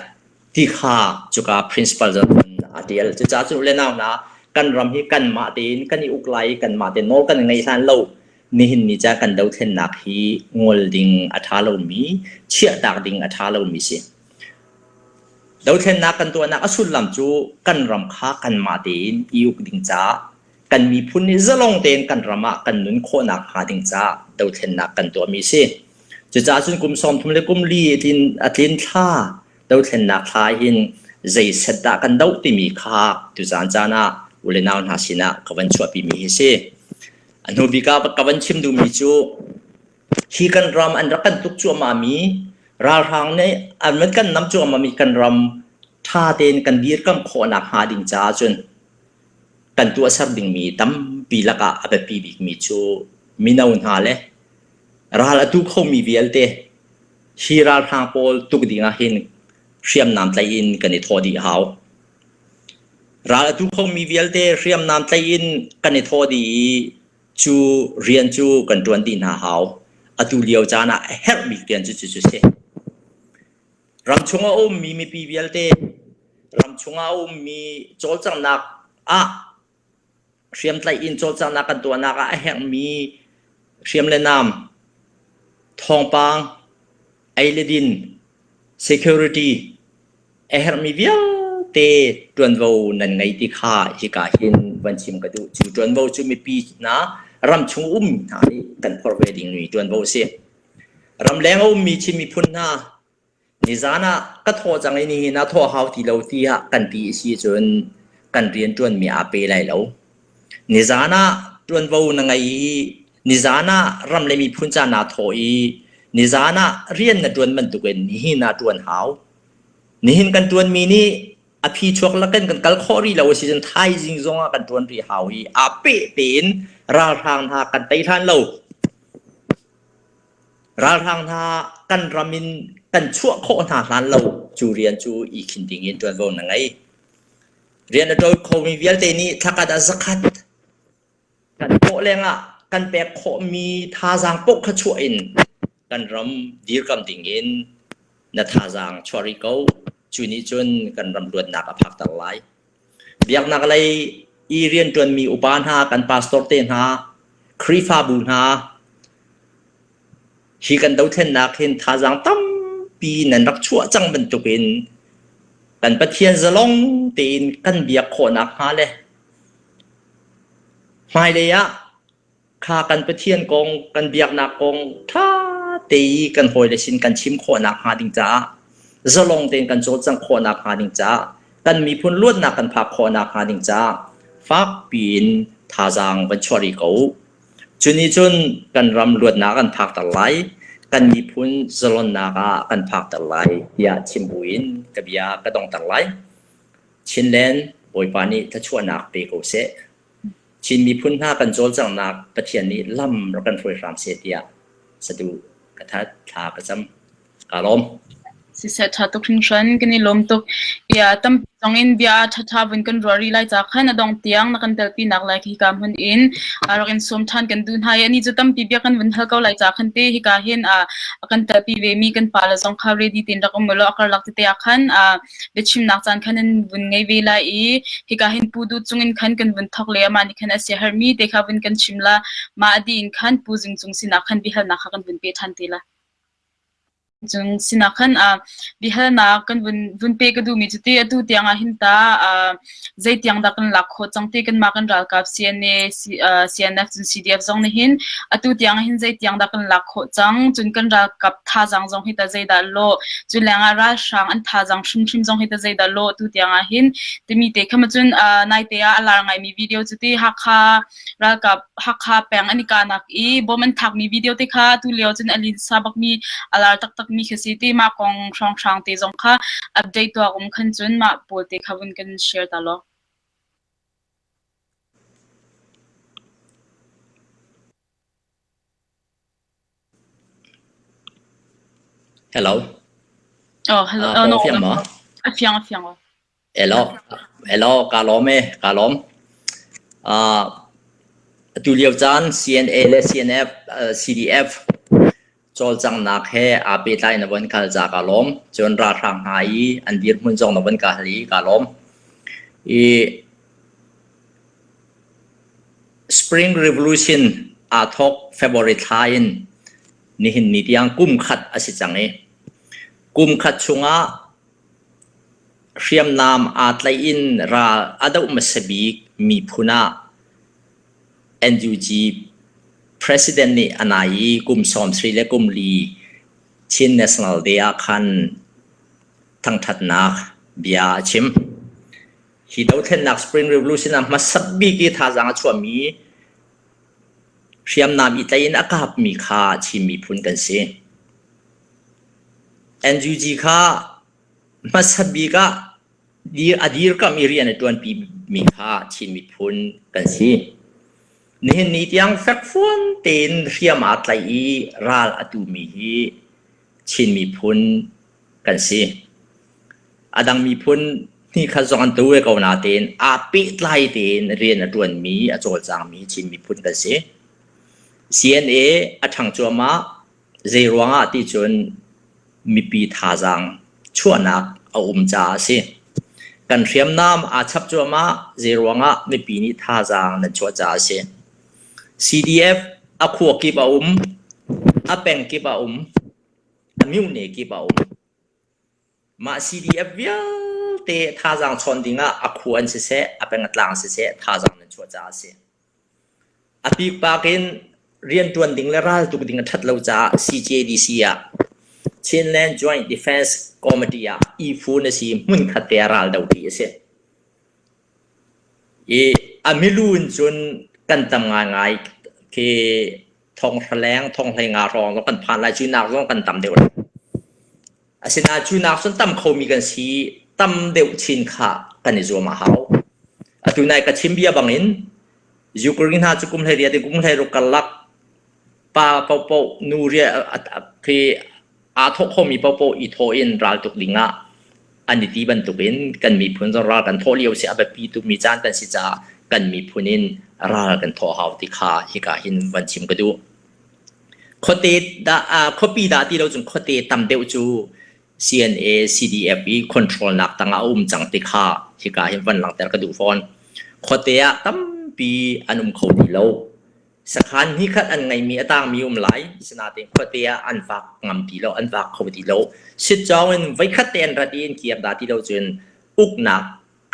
ti kha cuka principal zong aa ṭial. Cucaah cu le nau hna kan ram hi kanmah tein kan i uk lai i kanmah tein nawl kan ngeih hlan lo nihin ni ca kan dothlennak hi ngol ding a ṭha lomi, chiahtak ding a ṭha lomi si. Dothlennak kan tuahnak a sullam cu kan ram kha kanmah tein i uk ding caah kan miphun nih zalong tein kan ram ah kan nun khawhnak hnga ding caah dothlennak kan tuahmi a si. Cucaah cun kum 30 le kum li a tlin, a tlin thla dothlennak thla hin zei set dah kan doh timi kha tuzaan caan ah u le nau hna sinah ka van chuahpimi hi si. A hnu bik ah ka van chim duhmi cu hi kan ram an rak kan tuk cuahmahmi ralhrang nih an van kan nam cuahmahmi kan ram ṭha tein kan dirkamh khawhnak hnga ding caah cun kan tuahser dingmi tampi lakah a biapi bikmi cu mino hna le ral a tu khomi vialte hi ralhrang pawl tuk ding ah hin hriamnam tlaih in kan i thawh dih hau. Ral a tu khomi vialte hriamnam tlaih in kan i thawh dih i cu rian cu kan ṭuan dih hna hau. Atu lio caan ah a herh bik rian cu cucu si. Ramchung a ummi mipi vialte, ramchung ah a ummi cawlcanghnak ah hriamtlaih in cawlcanghnak kan tuahnak ah a herhmi hriam le nam, thawngpang, ei le din, security, a herhmi vialte ṭuanvo nan ngei ti kha hika hin van chim ka duh. Cu ṭuanvo cu mipi hna ramchung um hna nih kan phorh ve dingmi ṭuanvo a si. Ramleng a ummi Chin miphun hna nizan ah ka thawh cang i nihin ah thawh hau ti lo tiah kan ti a si cun kan rianṭuanmi aa pe lai lo. Nizan ah ṭuanvo na ngei i nizan ah ram le miphun ca naa thawh i nizan ah rian na ṭuan bantukin nihin ah ṭuan hau. Nihin kan ṭuanmi nih a phi chuak lakin kan kal khawh rih lo a si cun thaizing zong ah kan ṭuan rih hau i aa peh tein ralhrang hna kan tei hlan lo. Ralhrang hna kan ram in kan chuah khawh hna hlan lo cu rian cu i khin ding in ṭuanvo na ngei. Rian a ṭawi khomi vialte nih thlakhat ah zakhat kan thawh lengah kan pek khawhmi thazaang paoh kha chuah in kan ram dirkam ding in na thazaang chuah rih ko. Cu nih cun kan ram luatnak a phakter lai. Biaknak lei i rianṭuanmi upa hna, kan pastor te hna, Khrihfabu hna, hi kan dothlennak hin thazaang tampi nan rak chuah cang bantukin kan Pathian zalong tein kan biak khawhnak hnga le. Hmailei ah kha kan Pathian kong, kan biaknak kong ṭha te i kan hawile sin kan chim khawhnak hnga ding caah zalong tein kan cawlcangh khawhnak hnga ding caah kan miphun luatnak kan phak khawhnak hnga ding caah fakpi in thazaang van chuah rih ko u. Cu nih cun kan ram luatnak kan phakter lai, kan miphun zalonnak ah kan phakter lai tiah chim buin ka bia ka dongter lai. Chinland Bawipa nih thluachuahnak pe ko seh. Chin miphun hna kan cawlcanghnak Pathian nih lam rak kan hruai hram seh tiah saduh ka that, thla ka cam. Kaa lawm. Siseh ṭha tuk hringhran kan i lawm tuk. Ia tampi zong in bia ṭhaṭha vun kan ruah rih lai ca khan a dong tiang na kan telpi nak lai hika hmun in rak in sawm ṭhan kan duh hna i ani cu tampi bia kan vun hal ko lai ca khan te hika hin a kan telpi ve mi kan pa le zong kha ready tein rak um ulaw a karlak tete ah khan biachimnak caan khan an vun ngei ve lai i hika hin Pu Duh cung in khan kan vun thawk le amah nih khan a siaherhmi te kha vun kan chim la. Mah a dih in khan Pu Zing Cung sinah khan biahalnak kha kan vun pe ṭhan te la. Cung sinah khan biahalnak kan vun vun pe ka duhmi cu ti atu tiang ah hin ta zeitiang dah kan lak khawh cang ti kanmah kan ralkap CNA CNF cun CDF zong nih hin atu tiang hin zeitiang dah kan lak khawh cang cun kan ralkap thazaang zong hi ta zeidah lawh cu lengah ralhrang an thazaang hrimhrim zong hi ta zeidah lawh tu tiang ah hin timi te kha ma cun naite ah a lar ngaimi video cu ti Hakha ralkap Hakha peng an i kahnak i bom an thakmi video te kha tu lio cun a linsa bakmi a lar taktakmi khi si ti mah kong hrawnghrang te zong kha update tuak um khan cun mah pawl te kha vun kan share ta law. Hello. Oh, hello. Uh, Oh, no, ka fiang maw? A fiang, a fiang. Hello. Hello, ka lawm e, ka lawm. Uh, atu lio caan CNA le CNF, uh, CDF cawlcanghnak he aa pehtlai na von kal ca ka lawm. Cun ralhrang hna i an dirhmun zong na von ka hal i ka lawm. I Spring Revolution aa thawk February thla in nihin ni tiang kum khat a si cang i kum khat chungah hriamnam aa tlaih in ral a doh hmasa bik miphun ah NUG President nih a nai i kum 73 le kum li Chin National Day ah khan thangṭhatnak bia a chim. Hi dothlennak Spring Revolution ah hmasa bik i thazaang a chuahmi hriamnam i tlaih in a kapmi kha Chin miphun kan si. NUG kha hmasa bik ah dir a dirkamh i rian a ṭuanpimi kha Chin miphun kan si. Nihin ni tiang fekfuan tein hriam aa tlaih i ral a tumi hi Chin miphun kan si. A dang miphun hnihkhat zong an tu ve ko natein aa pehtlai tein rian a ṭuanmi, a cawlcangmi Chin miphun kan si. CNA a ṭhang cuahmah. Zei ruangah ti cun mipi thazaang chuahnak a um caah a si. Kan hriamnam aa chap cuahmah. Zei ruangah mipi nih thazaang nan chuah caah a si. CDF a khua kip a um, a peng kip a um, a myone kip a um. Mah CDF vialte thazaang chawn dingah a khua in siseh, a peng a tlang siseh thazaang nan chuah caah a si. A pikpak in rianṭuan ding le raltuk ding a ṭhat lo caah CJDC ah Chinland Joint Defense Committee ah i fun a si i hmunkhat te ah ral doṭi a si. I a milu in cun kan tam ngaingai khi thonghra leng, thonghlei nga hrawng zong kan phan lai. Cu nak zong kan tam deuh lai. Asinain cu nak cun tam khomi kan si tam deuh chin kha kan i zuam a hau. Atu nai ka chim bia bangin Ukraine hna cu kum 18 in kum 16 karlak pa paohpaoh nu ria khi aa thawh khomi paohpaoh i thawh in raltuk dingah an i ti bantukin kan miphun zong ral kan thawh lio si a biapi tukmi caan kan si caah kan miphun in ral kan thawh hau ti kha hika hin van chim ka duh. Khuate dah khuapi dah ti lo cun khuate tam deuh cu CNA CDF i control nak tangah a um cang ti kha hika hin van langhter ka duh fawn. Khuate ah tampi an um kho ti lo. Sakhan hnihkhat an ngeimi a tangmi um lai. Sinain khuate ah an vak ngam ti lo, an vak kho ti lo. Sitcawng in voikhat te an rat i an kir dah ti lo cun uknak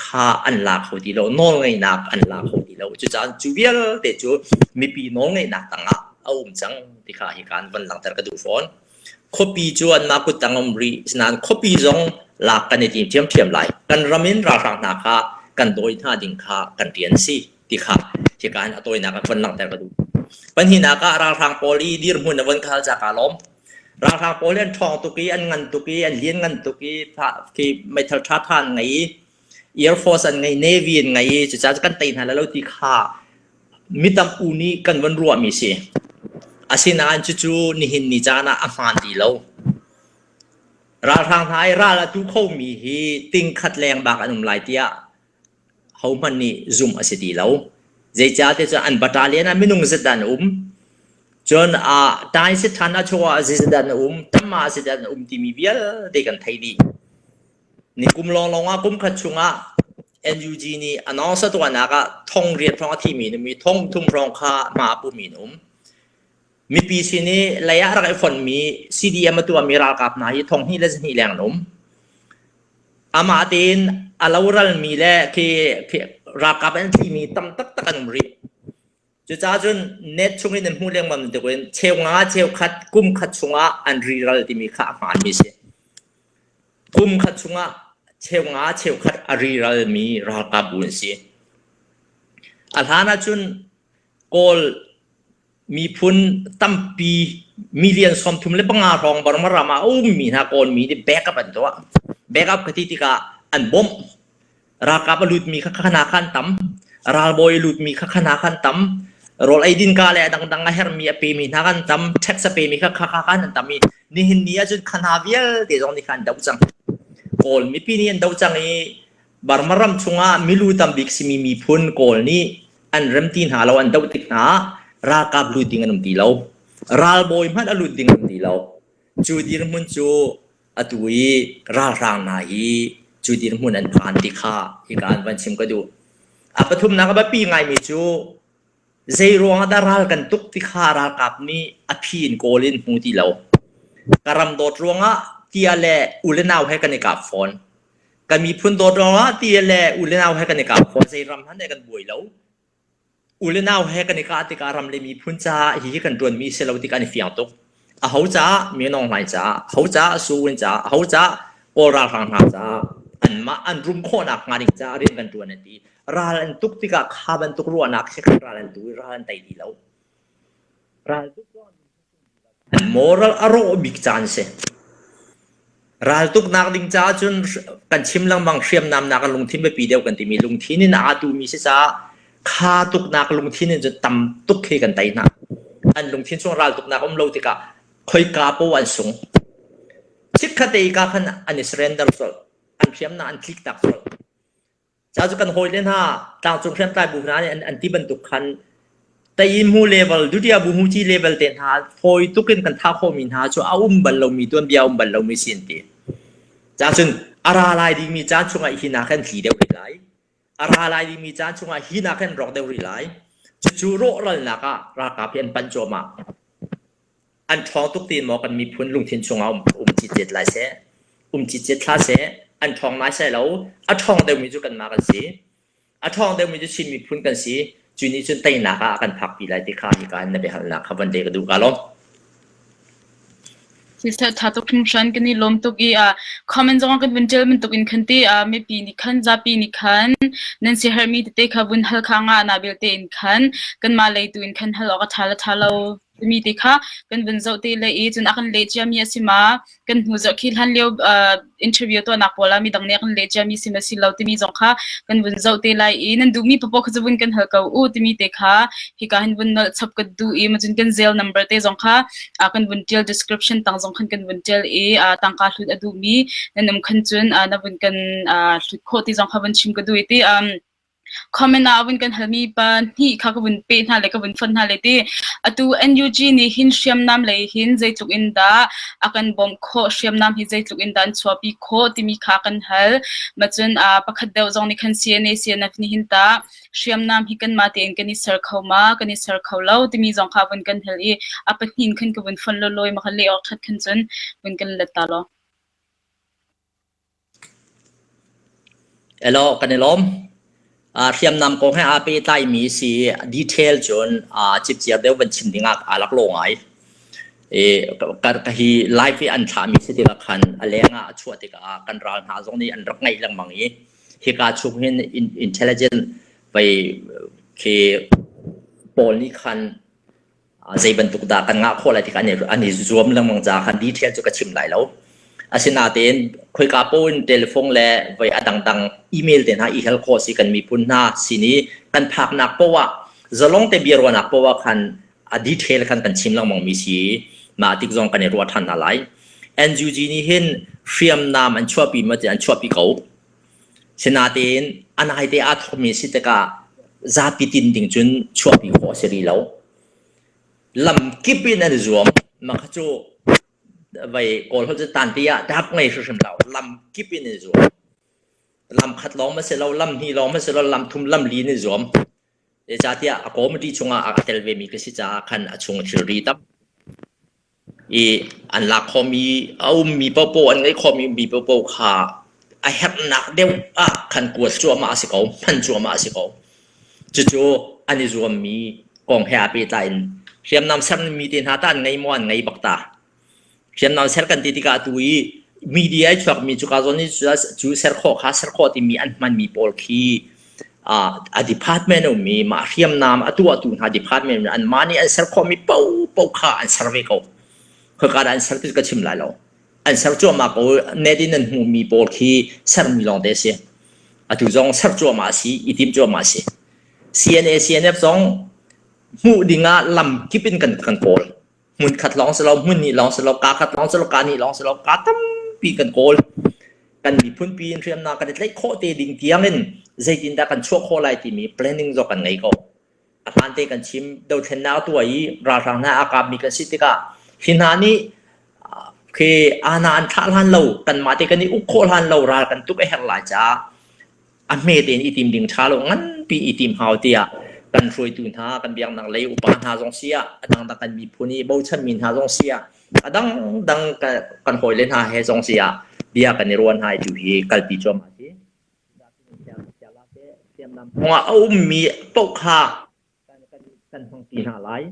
kha an la kho ti lo, nawlngeihnak an la kho ti lo. lo. Cucaah cu vialte cu mipi nawlngeihnak tangah a um cang ti kha hi kaan van langhter ka duh fawn. Khuapi cu anmah kuttang um rih, asinain khuapi zong lak kan i tim ṭhiamṭhiam lai. Kan ram in ralhrang hna kha kan dawi hna ding kha kan rian a si ti kha hika hin a tawinak ah von langhter ka duh. Pahnihnak ah ralhrang pawl i dirhmun a von khal ca kaa lawm. Ralhrang pawl hi an ṭhawng tuk i an ngan tuk i an lianngan tuk i khi meithal ṭhaṭha an ngei i Air Force an ngei, Navy an ngei i cucaah kan tei hna lai lo ti kha mi tam u nih kan von ruahmi si. Asinain cucu nihin ni caan ah a hmaan ti lo. Ralhrang hna i ral a tu khomi hi tingkhat leng bak an um lai tiah hohmanh nih zumh a si ti lo. Zeicahtiah cun an battalion ah minung zat dah an um. Cun ah Tainsit ṭhan ah chuah ah zeizat dah an um, tam ah zeizat dah an um timi vialte kan theih dih. Nikum lawnglawng ah kum khat chungah NUG nih announce a tuahnak ah thong riat hrawng a thimi an um i thong thum hrawng kha hma a pumi an um. Mipi sin i lei ah rak i fonhmi CDM a tuahmi ralkap hna hi thong hnih le zahnih leng an um. Amah tein a loralmi le khi, khi ralkap an thimi tam taktak an um rih. Cucaah cun net chungin an hmuh lengmang bantuk in cheu nga cheu khat kum khat chungah an riral timi kha a hmaanmi a si. Kum khat chungah cheu nga cheu khat a riralmi ralkapbu an si. A hlan ahcun Kawl miphun tampi million 35 hrawng Burma ram ah a ummi hna Kawlmi nih backup an tuah. Backup ka ti tikah an bawmh. Ralkap a lutmi kha khana kha an tam. Ralbawi a lutmi kha khana kha an tam. Rawl eidin ka le a dangdang a herhmi a pemi hna kha an tam. Tax a pemi kha kha kha an tam i nihin ni ahcun khana vialte zong nih kha an doh cang. Kawl mipi nih an doh cang i Burma ram chungah milu tambik simi miphun Kawl nih an rem ti hna lo an doh tik hna ah ralkap lut ding an um ti lo. Ralbawi hmanh a lut ding an um ti lo. Cu dirhmun cu atu i ralhrang hna hi cu dirhmun an phan ti kha hika an van chim ka duh. A pathumnak a biapi ngaimi cu zei ruangah dah ral kan tuk ti kha ralkap nih a phi in kawl in hmu ti lo. Ka ram dawt ruangah tia le u le nau he kan i kap fawn. Kan miphun dawt ruangah tia le u le nau he kan i kap fawn. Zei ram hmanh he kan buai lo. U le nau he kan i kah tikah ram le miphun caah hihi kan ṭuanmi si lo ti kan i fiang tuk. Aho caah Min Aung Hlaing caah, aho caah Su Win caah, aho caah Kawl ralhrang hna caah anmah an rum khawhnak hnga ding caah rian kan ṭuan an ti. Ral an tuk tikah kha bantuk ruahnak he khan ral an tu i ral an tei ti lo. Ral tuk Moral a rawh bik caan si. Raltuknak ding caah cun kan chim lengmang hriamnam nak lungthin biapi deuh kan timi lungthin in aa tumi si caah kha tuknak lungthin in cun tam tuk khi kan tei hna. An lungthin chung raltuknak um lo tikah khoika poah an sung. Chikkhat te ka khan an i surrender colh. An hriamnam an tlik tak colh. Ca cu kan hawile hna tlangcung hriamtlai bu hna nih an, an ti bantuk khan Tayimu level, Dutiya Buhmuci level te hna fawi tuk in kan thah khawhmi hna cu a um bal lomi tuanbia a um bal lomi si an ti. Ca cun a ra lai dingmi caan chungah hi nak hin tli deuh rih lai. A ra lai dingmi caan chungah hi nak hin rawk deuh rih lai. Cucu rawhralnak ah ralkap hi an panh cuahmah. An ṭhawng tuk ti maw kan miphun lungthin chungah um, um citcet lai seh. Um citcet hlah seh. An ṭhawng nai sai lo. A ṭhawng deuhmi cu kanmah kan si. A ṭhawng deuhmi cu Chin miphun kan si. Cu nih cun teinak ah a kan phakpi lai ti kha hika in na biahalnak kha van leh ka duh ka lawm. Siseh ṭha tuk hringhran kan i lawm tuk i uh, comment zong kan vun ṭial bantuk in khan ti uh, mipi nih khan zapi nih khan nan siaherhmi tete kha vun hal kha nga na belte in khan kanmah lei tu in khan hal awk a ṭha le ṭha lo timi te kha kan vun zoh te le i cun a kan leh ciami a si ma kan hnu zarh khi hlan lio uh, interview tuahnak pawl ah midang nih a kan leh ciami si ma si lo timi zong kha kan vun zoh te lai i nan duhmi papoh kha cu vun kan hal ko u timi te kha hika hin vun nolh chap ka duh i macun kan zel number te zong kha uh, kan vun tial description tang zong khan kan vun tial i uh, tangka hlut a duhmi nan um khan cun uh, na vun kan uh, hlut khawh ti zong kha vun chim ka duh i ti um, Comment ah a vun kan halmi pa hnih kha ka vun peh hna le ka vun fonh hna le ti. Atu NUG nih hin hriamnam lei hin zeitluk in dah a kan bawmh khawh, hriamnam hi zeitluk in dah an chuahpi khawh timi kha kan hal. Macun uh, pakhat deuh zong nih khan CNA CNF nih hin tah hriamnam hi kanmah tein kan i ser kho ma, kan i ser kho lo timi zong kha vun kan hal i a pahnih khan ka vun fonh lawlaw i ma kha leh awk ṭhat khan cun vun kan let ta law. Hello, kan i lawm. Hriamnam kong he aa pehtlaimi si detail cun cipciar deuh van chim ding ah aa laklawh ngai. I ka hi live i an thlahmi si tikah khan a leng ah a chuah tikah kan ral hna zong nih an rak ngaih lengmang i hika chung hin intelligent pei khi pawl nih khan zei bantuk dah kan ngah khawh lai ti kha an i zuam lengmang ca khan detail cu ka chim lai lo. Asinain khoika paoh in telephone le voi a dangdang email te hna i hal khawh si kan miphun hna sin i kan phaknak paoh ah zalong te biaruahnak paoh ah khan a detail khan kan chim lengmang mi si mah tik zong kan i ruah ṭhan hna lai. NUG nih hin hriamnam an chuahpi ma an chuahpi ko. Sinain a naite aa thawkmi si tikah zapi tin ding cun chuahpi khawh a si rih lo. Lam kip in an i zuam. Mah kha cu vei Kawl holh cu tanti ah dap ngei hrimhrim lo. Lam kip in an i zuam. Lam khat lawng ma si lo, lam hnih lawng ma si lo, lam thum, lam li in i zuam. Zeicahtiah a committee chungah a tel vemi ka si caah khan a chung thilri tam i an lak khawhmi a ummi paohpaoh an ngeih khawhmi ummi paohpaoh kha a herhnak deuh ah khan kuat cuahmah a si ko, hman cuahmah a si ko. Cucu an i zuammi kong he aa pehtlai in hriamnam sermi te hna tah an ngei maw an ngei bak ta. Hriamnam ser kan ti tikah atu i media i chuakmi cuka zawn i cu ser khawh kha ser khawh timi an hmanmi pawl khi a department a ummi mah hriamnam a tuahtu hna department anmah nih an ser khawhmi paohpaoh kha an ser ve ko. Khoika dah an ser ti ka chim lai lo. An ser cuahmah ko net in an hmuhmi pawl khi sermi lawngte a si. Atu zong ser cuahmah a si, i tim cuahmah a si. CNA CNF zong hmuh dingah lam kip in kan kan kawl. Hmun khat lawng si lo, hmun hnih lawng si lo, kaa khat lawng si lo, kaa hnih lawng si lo, kaa tampi kan kawl. Kan miphun pi in hriamnam kan i tlaih khawh te ding tiang in zeitindah kan chuah khawh lai timi planning zong kan ngei ko. A hmaan te kan chim, dothlennak tuah i ralhrang hna aa kapmi kan si tikah hi hna nih khi ana an thlah hlan lo, kanmah te kan i uk khawh hlan lo ral kan tuk a herh lai caah a hme tein i tim ding ṭha lo nganpi i tim hau tiah kan hruaitu hna kan biaknak lei upa hna zong si ah a dangdang kan miphun i bochanmi hna zong si ah a dangdang kan hawile hna he zong si ah bia kan i ruah hna i tu hi kalpi cuahmah si. Kongah a ummi paoh kha kan hmangpi hna lai.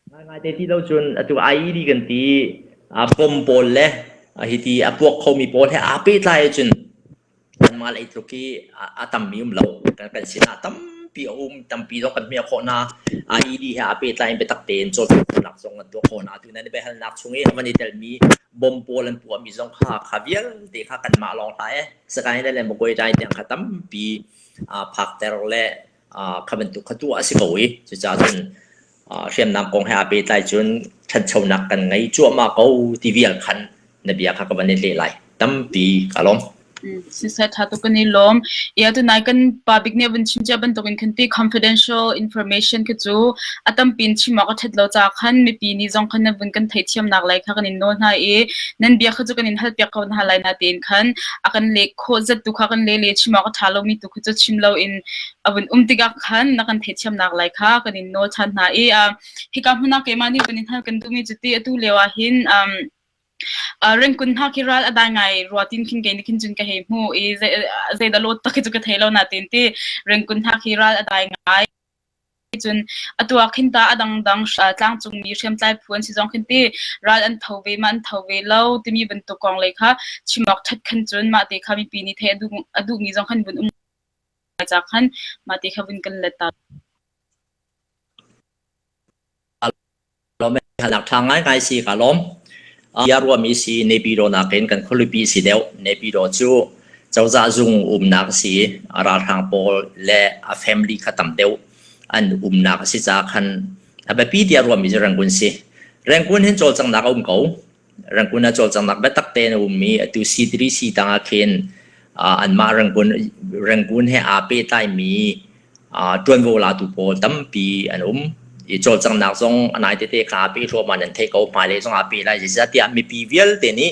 Ngaingai te ti lo cun atu IED kan ti bom pawl le hiti a puak khomi pawl he aa pehtlai ahcun kanmah lei tluk hi a tammi um lo. Kan sinah tampi a um, tampi zong kan hmiah khawh hna. IED he aa pehtlai in biatak tein cawlcanghnak zong an tuah khawh hna. Atu nan i biahalnak chung i a van i telmi bom pawl an puahmi zong kha kha vialte kha kanmah lawng hlah ee. Sakae le Magway tiang kha tampi phakter le kha bantuk kha tuah a si ko i cucaah cun hriamnam kong he aa pehtlai cun ṭhanchonak kan ngei cuahmah ko ti vial khan na bia kha ka van i leh lai. Tampi ka lawm. Siseh ṭha tuk kan i lawm. Ia tunai kan pa bik nih a vun chim cia bantukin khan ti confidential information khi cu a tampi in chim awk a ṭhat lo caah khan mipi nih zong khan nan vun kan theihthiamnak lai kha kan in nawl hna i nan bia kha cu kan in halpiak ko hna lai natein khan a kan leh khawh zat tu kha kan le le chim awk a ṭha lomi tu kha cu chim loin a vun um tikah khan na kan theihthiamnak lai kha kan in nawl ṭhan hna i hika hmun ah keimah nih kan in hal kan duhmi cu ti atu lio ah hin Rengkun hna khi ral a dai ngai rua tin khin kei nih khin cun ka hei hmu i zeidah lawt tak khi cu ka thei lo natein ti rengkun hna khi ral a dai ngai. Cun atu ah khin ta a dangdang tlangcungmi hriamtlai phu an si zong khin ti ral an tho ve ma an tho ve lo timi bantuk kong lei kha chim awk ṭhat khan cun mah te kha mipi nih theih a duhmi zong khan vun um ca khan mah te kha vun kan let ta. Lawm halnak ṭha ngaingai si ka lawm. Bia ruahmi si Naypyidaw nakin kan khualipi si deuh. Naypyidaw cu cozah zung umnak a si i ralhrang pawl le a family kha tam deuh an umnak a si caah khan a biapi tiah ruahmi cu Rangoon si. Rangoon hin cawlcanghnak a um ko. Rangoon ah cawlcanghnak biatak tein a ummi atu C3C tangah khin anmah Rangoon, Rangoon he aa pehtlaimi ṭuanvo latu pawl tampi an um. I cawlcanghnak zong a nai tete kha aa peh hluahmah nan theih ko. Hmailei zong aa peh lai. Zeicahtiah mipi vialte nih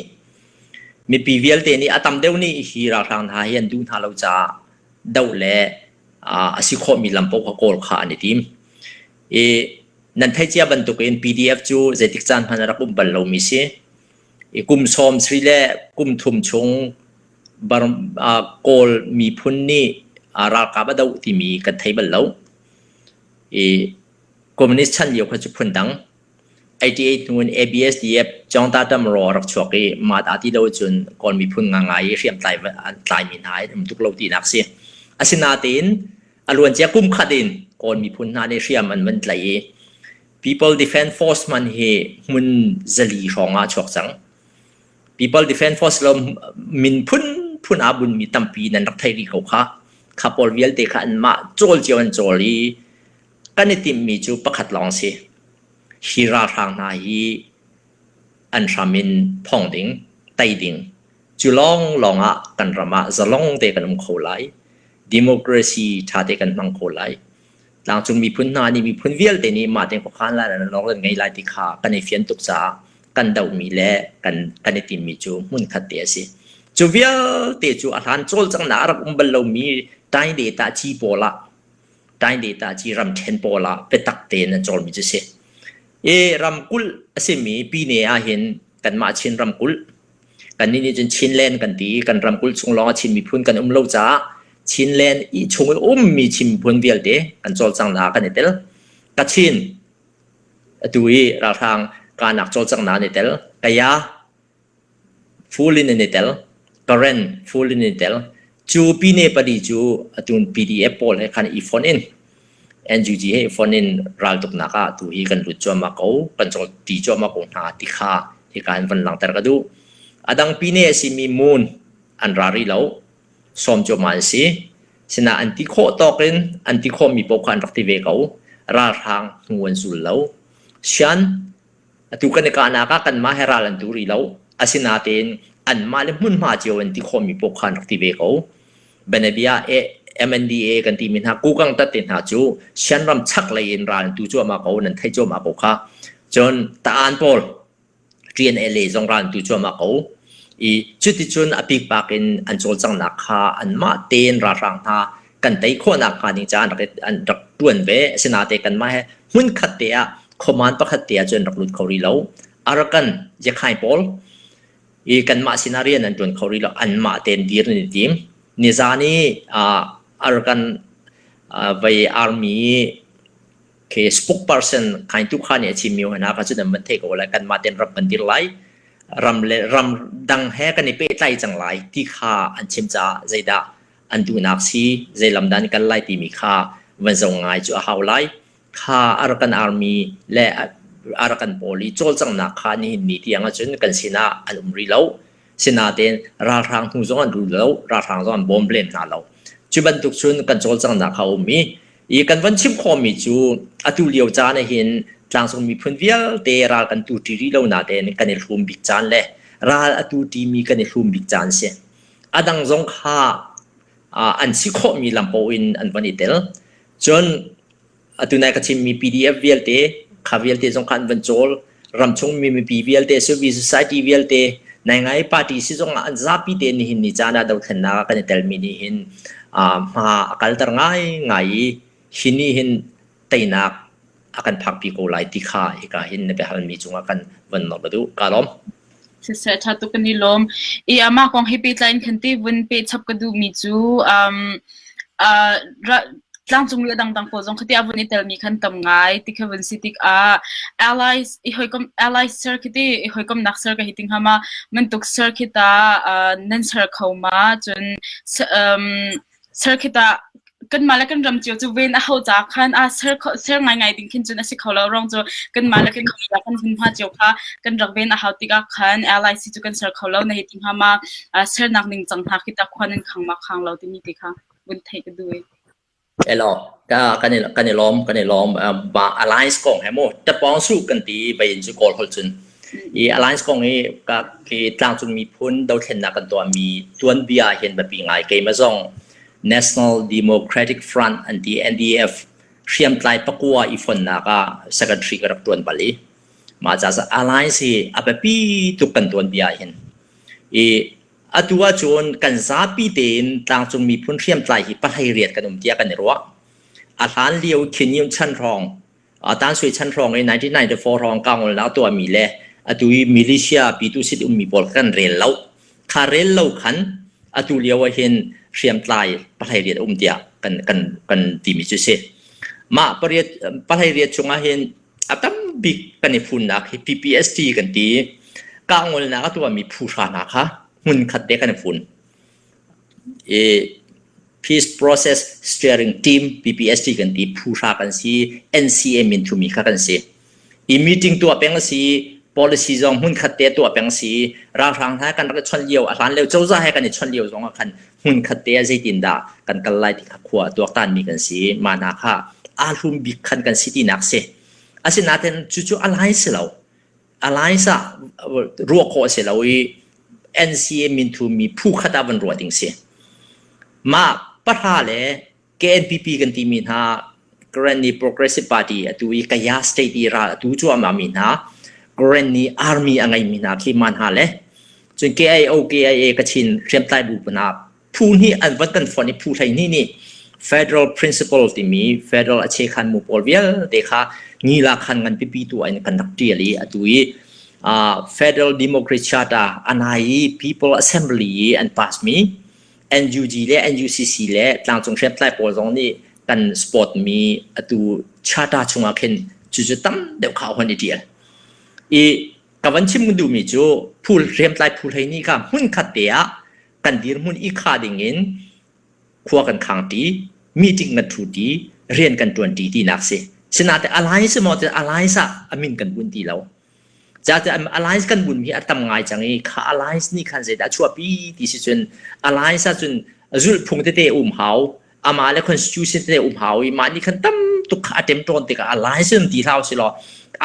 mipi vialte nih a tam deuh nih hi ralhrang hna hi an duh hna lo caah doh le a si khawhmi lam paoh kha kawl kha an i tim. I nan theih cia bantukin PDF cu zeitik caan hmanh a rak um bal lomi si. I kum sawm sri le kum thum chung Kawl miphun nih Ralkap a doh timi kan thei bal lo. I communist chan lio kha cu phundang. 88 hnu in ABSDF Cawngta Tamraw a rak chuak i mah dah ti lo cun Kawl miphun ngangai i hriamtlai an tlaimi hna an um tuk lo tinak si. Asinain a luancia kum khat in Kawl miphun hna nih hriam an van tlaih i People Defense Force hman hi hmun zali hrawng ah a chuak cang. People Defense Force lo min phunphun aa bunmi tampi nan rak theih rih ko kha. Kha pawl vialte kha anmah cawl cio an cawl i kan i timhmi cu pakhat lawng si. Hi ralhrang hna hi an hram in phong ding, tei ding. Cu lawnglawng ah kan ram ah zalong te kan um kho lai. Democracy ṭha te kan hmang kho lai. Tlangcung miphun hna nih miphun vialte nih mah tein khuakhan lai le nawr kan ngei lai ti kha kan i fian tuk caah kan dohmi le kan kan i timmi cu hmunkhat te a si. Cu vialte cu a hlan cawlcanghnak a rak um bal lomi Taing Data ci pawl ah Taing Data ci ramṭhen pawl ah biatak tein an cawlmi cu a si. I ramkulh a simi Pine ahhin kanmah Chin ramkulh Kannih nih cun Chinland kan ti i kan ramkulh chung lawng ah Chin miphun kan um lo caah Chinland i chung i ummi Chin miphun vialte kan cawlcanghnak ah kan i tel. Kachin atu i ralhrang kahnak cawlcanghnak an i tel. Kaya full in an i tel. Karen full in an i tel. Cu pine pali cu atu PDF pawl he khan i fonh in NUG he i fonh in raltuknak ah tu hi kan lut cuahmah ko, kan cawlti cuahmah ko hna ti kha hika hin van langhter ka duh. A dang pine a simi Moon an ra rih lo, sawm cuahmah an si. Sinain an ti khawh tawk in an ti khawhmi paoh kha an rak ti ve ko. Ralhrang hnu an zul lo. Shan Atu kan i kahnak ah kanmah he ral an tu rih lo. Asinain anmah le hmunhma cio in ti khawhmi paoh kha an rak ti ve ko. Bianabia ah MNDA kan timi hna Kukang tat te hna cu Shan ram chaklei in ral an tu cuahmah ko, nan theih cuahmah ko kha. Cun Ta'an pawl TNLA zong ral an tu cuahmah ko. I cuticun a pikpak in an cawlcanghnak kha anmah tein ralhrang hna kan tei khawhnak hnga ding caah an rak an rak ṭuan ve. Asinain kanmah he hmunkhat te ah khuaman pakhat te ah cun rak lut kho rih lo. Arakan Yakhai pawl i kanmah sinah rian an ṭuan kho rih lo. Anmah tein dir an i tim. Nizan i Arakan vei army khi spokesperson Khaing Tu Kha nih a chimmi hna kha cu nan van theih ko lai. Kanmah tein ram kan dir lai. Ram le ram dang he kan i pehtlai cang lai ti kha an chim caah zeidah an duhnak si zei lam dah an kal lai timi kha van zoh ngai cu a hau lai. Kha Arakan Army le Arakan pawl i cawlcanghnak kha nihin ni tiang ahcun kan sinah an um rih lo. Sinain ralhrang hnu zong an rul lo, ralhrang zong an bawm lem hna lo. Cu bantuk cun kan cawlcanghnak kha a um i i kan van chim khawhmi cu atu lio caan ah hin tlangcung miphun vialte ral kan tu ṭi rih lo nain kan i hlum bik caan le ral atu ṭimi kan i hlum bik caan si. A dang zong kha an si khawhmi lam paoh in an van i tel. Cun atu nai ka chimmi PDF vialte kha vialte zong kha an van cawl. Ramchung mi mipi vialte, civil society vialte, nai ngai party si zong ah an zapi te nihin ni caan ah dothlennak ah kan i telmi nih hin hma a kalter ngaingai i hi nih hin teinak a kan phakpi ko lai ti kha hika hin na biahalmi cungah kan van nok duh. Ka lawm. Siseh ṭha tuk kan i lawm. I amah kong he pehtlai in khan te vun peh chap ka duhmi cu um, uh, tlangcung le dangdang pawl zong khati a vun i telmi khan tam ngai ti kha vun si tikah allies i hawikom allies ser khi ti i hawikomnak ser ka hi ting hama mantuk ser khi ta uh, nan ser kho ma cun um, Ser khi tah kanmah le kan ram cio cu ven a hau ca khan a ser kho ser ngaingai ding khin cun a si kho lo rong cu kanmah le kan kan hmunhma cio kha kan rak ven a hau tikah khan LIC cu kan ser kho lo na hei ti hnga ma sernak ning cang hna khi ta khua nan khang ma khang lo timi te kha vun theih ka duh i. Elo ka kan i kan i lawm kan i lawm ba alliance kong he mu tapawng su kan ti bayin cu kawl hol cun I alliance kong hi ka khi tlangcung miphun dothlennak kan tuahmi tuanbia hin biapi ngai. Keimah zong National Democratic Front an ti NDF hriamtlai pakua i fonnak ah secretary ka rak tuan bal i mah ca alliance hi a biapi tuk kan tuanbia hin. I atu ahcun kan zapi tein tlangcung miphun hriamtlai hi pahlei riat kan um tiah kan i ruah. A hlan lio khin yun chan hrawng Tansui chan hrawng i 1994 hrawng kangolnak a tuahmi le atu i militia pitu sit ummi pawl kan rel lo. Kha rel lo khan atu lio ah hin hriamtlai 18 a um tiah kan kan kan timi cu si. Mah pariat 18 chungah hin a tam bik kan i funnak hi PPST kan ti. Kahngolnak a tuahmi phu hra hna kha hmun khat te kan i fun. I Peace Process Steering Team PPST kan ti phu hra kan si NCA min thumi kha kan si. I meeting tuah peng a si policy zong hmun khat te tuah peng si ralhrang hna kan rak i chawnh lio a hlan lio cozah he kan i chawnh lio zong ah khan hmun khat te ah zeitin dah kan kal lai ti kha khua tuaktan mi kan si mah hna kha aa hlum bik khan kan si tinak si asinain cucu a lai si lo alliance ah ruah khawh a si lo i NCA minthu mi phu khat ah van ruah ding si. Mah pahra le KNPP kan timi hna Karenni Progressive Party atu i Kaya State i ral atu cuahmah mi hna Karenni Army a ngeimi hna khi ma hna le cun KIO KIA Kachin hriamtlai bu hna phu nih an van kan fonh i phu 12 nih federal principle timi federal a chekhan mu pawl vialte kha ngila khan ngan pipi tu in kan rak tial i atu i uh, federal democracy charter anai i people assembly i an pass mi NUG le NUCC le tlangcung hriamtlai pawl zong nih kan support mi atu charter chungah khin cucu tam deuh kha hon i tial i ka van chim duhmi cu phu hriamtlai phu 12 kha hmun khat te ah kan dirhmun i khah dingin khua kan khangṭi, meeting kan ṭhuṭi, rian kan ṭuanṭi tinak si. Sinain alliance maw ti alliance ah a min kan bunh ti lo. Ca alliance kan bunmi hi a tam ngai cang i kha alliance nih khan zeidah a chuahpi ti si cun alliance ah cun zulhphung tete um hau, amah le constitution tete um hau i mah nih khan tam tuk kha a ṭemṭawn tikah alliance um ti hlah usih law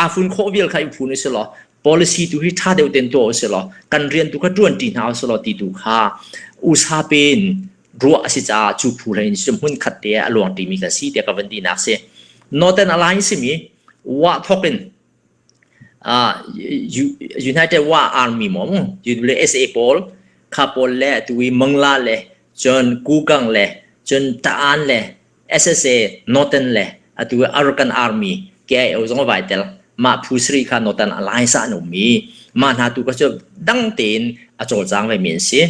aa fun khawh vial kha i fun usih law policy tu hi ṭha deuh ten tuah usih law kan rian tu kha ṭuanṭi hna usih law ti tu kha usa pen ruah a si caah cu phu hlei in hmun khat te ah a luang ṭimi kan si tiah ka van tinak si. Northern Alliance simi wa thok in uh, United Wa Army maw UWSA pawl kha pawl le tu i Mangla le cun Kukang le cun Ta'an le SSA Northern le atu Arakan Army KIO zong a vai tel. Mah phu sarih kha Northern Alliance ah an um i mah hna tu kha cu dang tein a cawlcang vemi an si.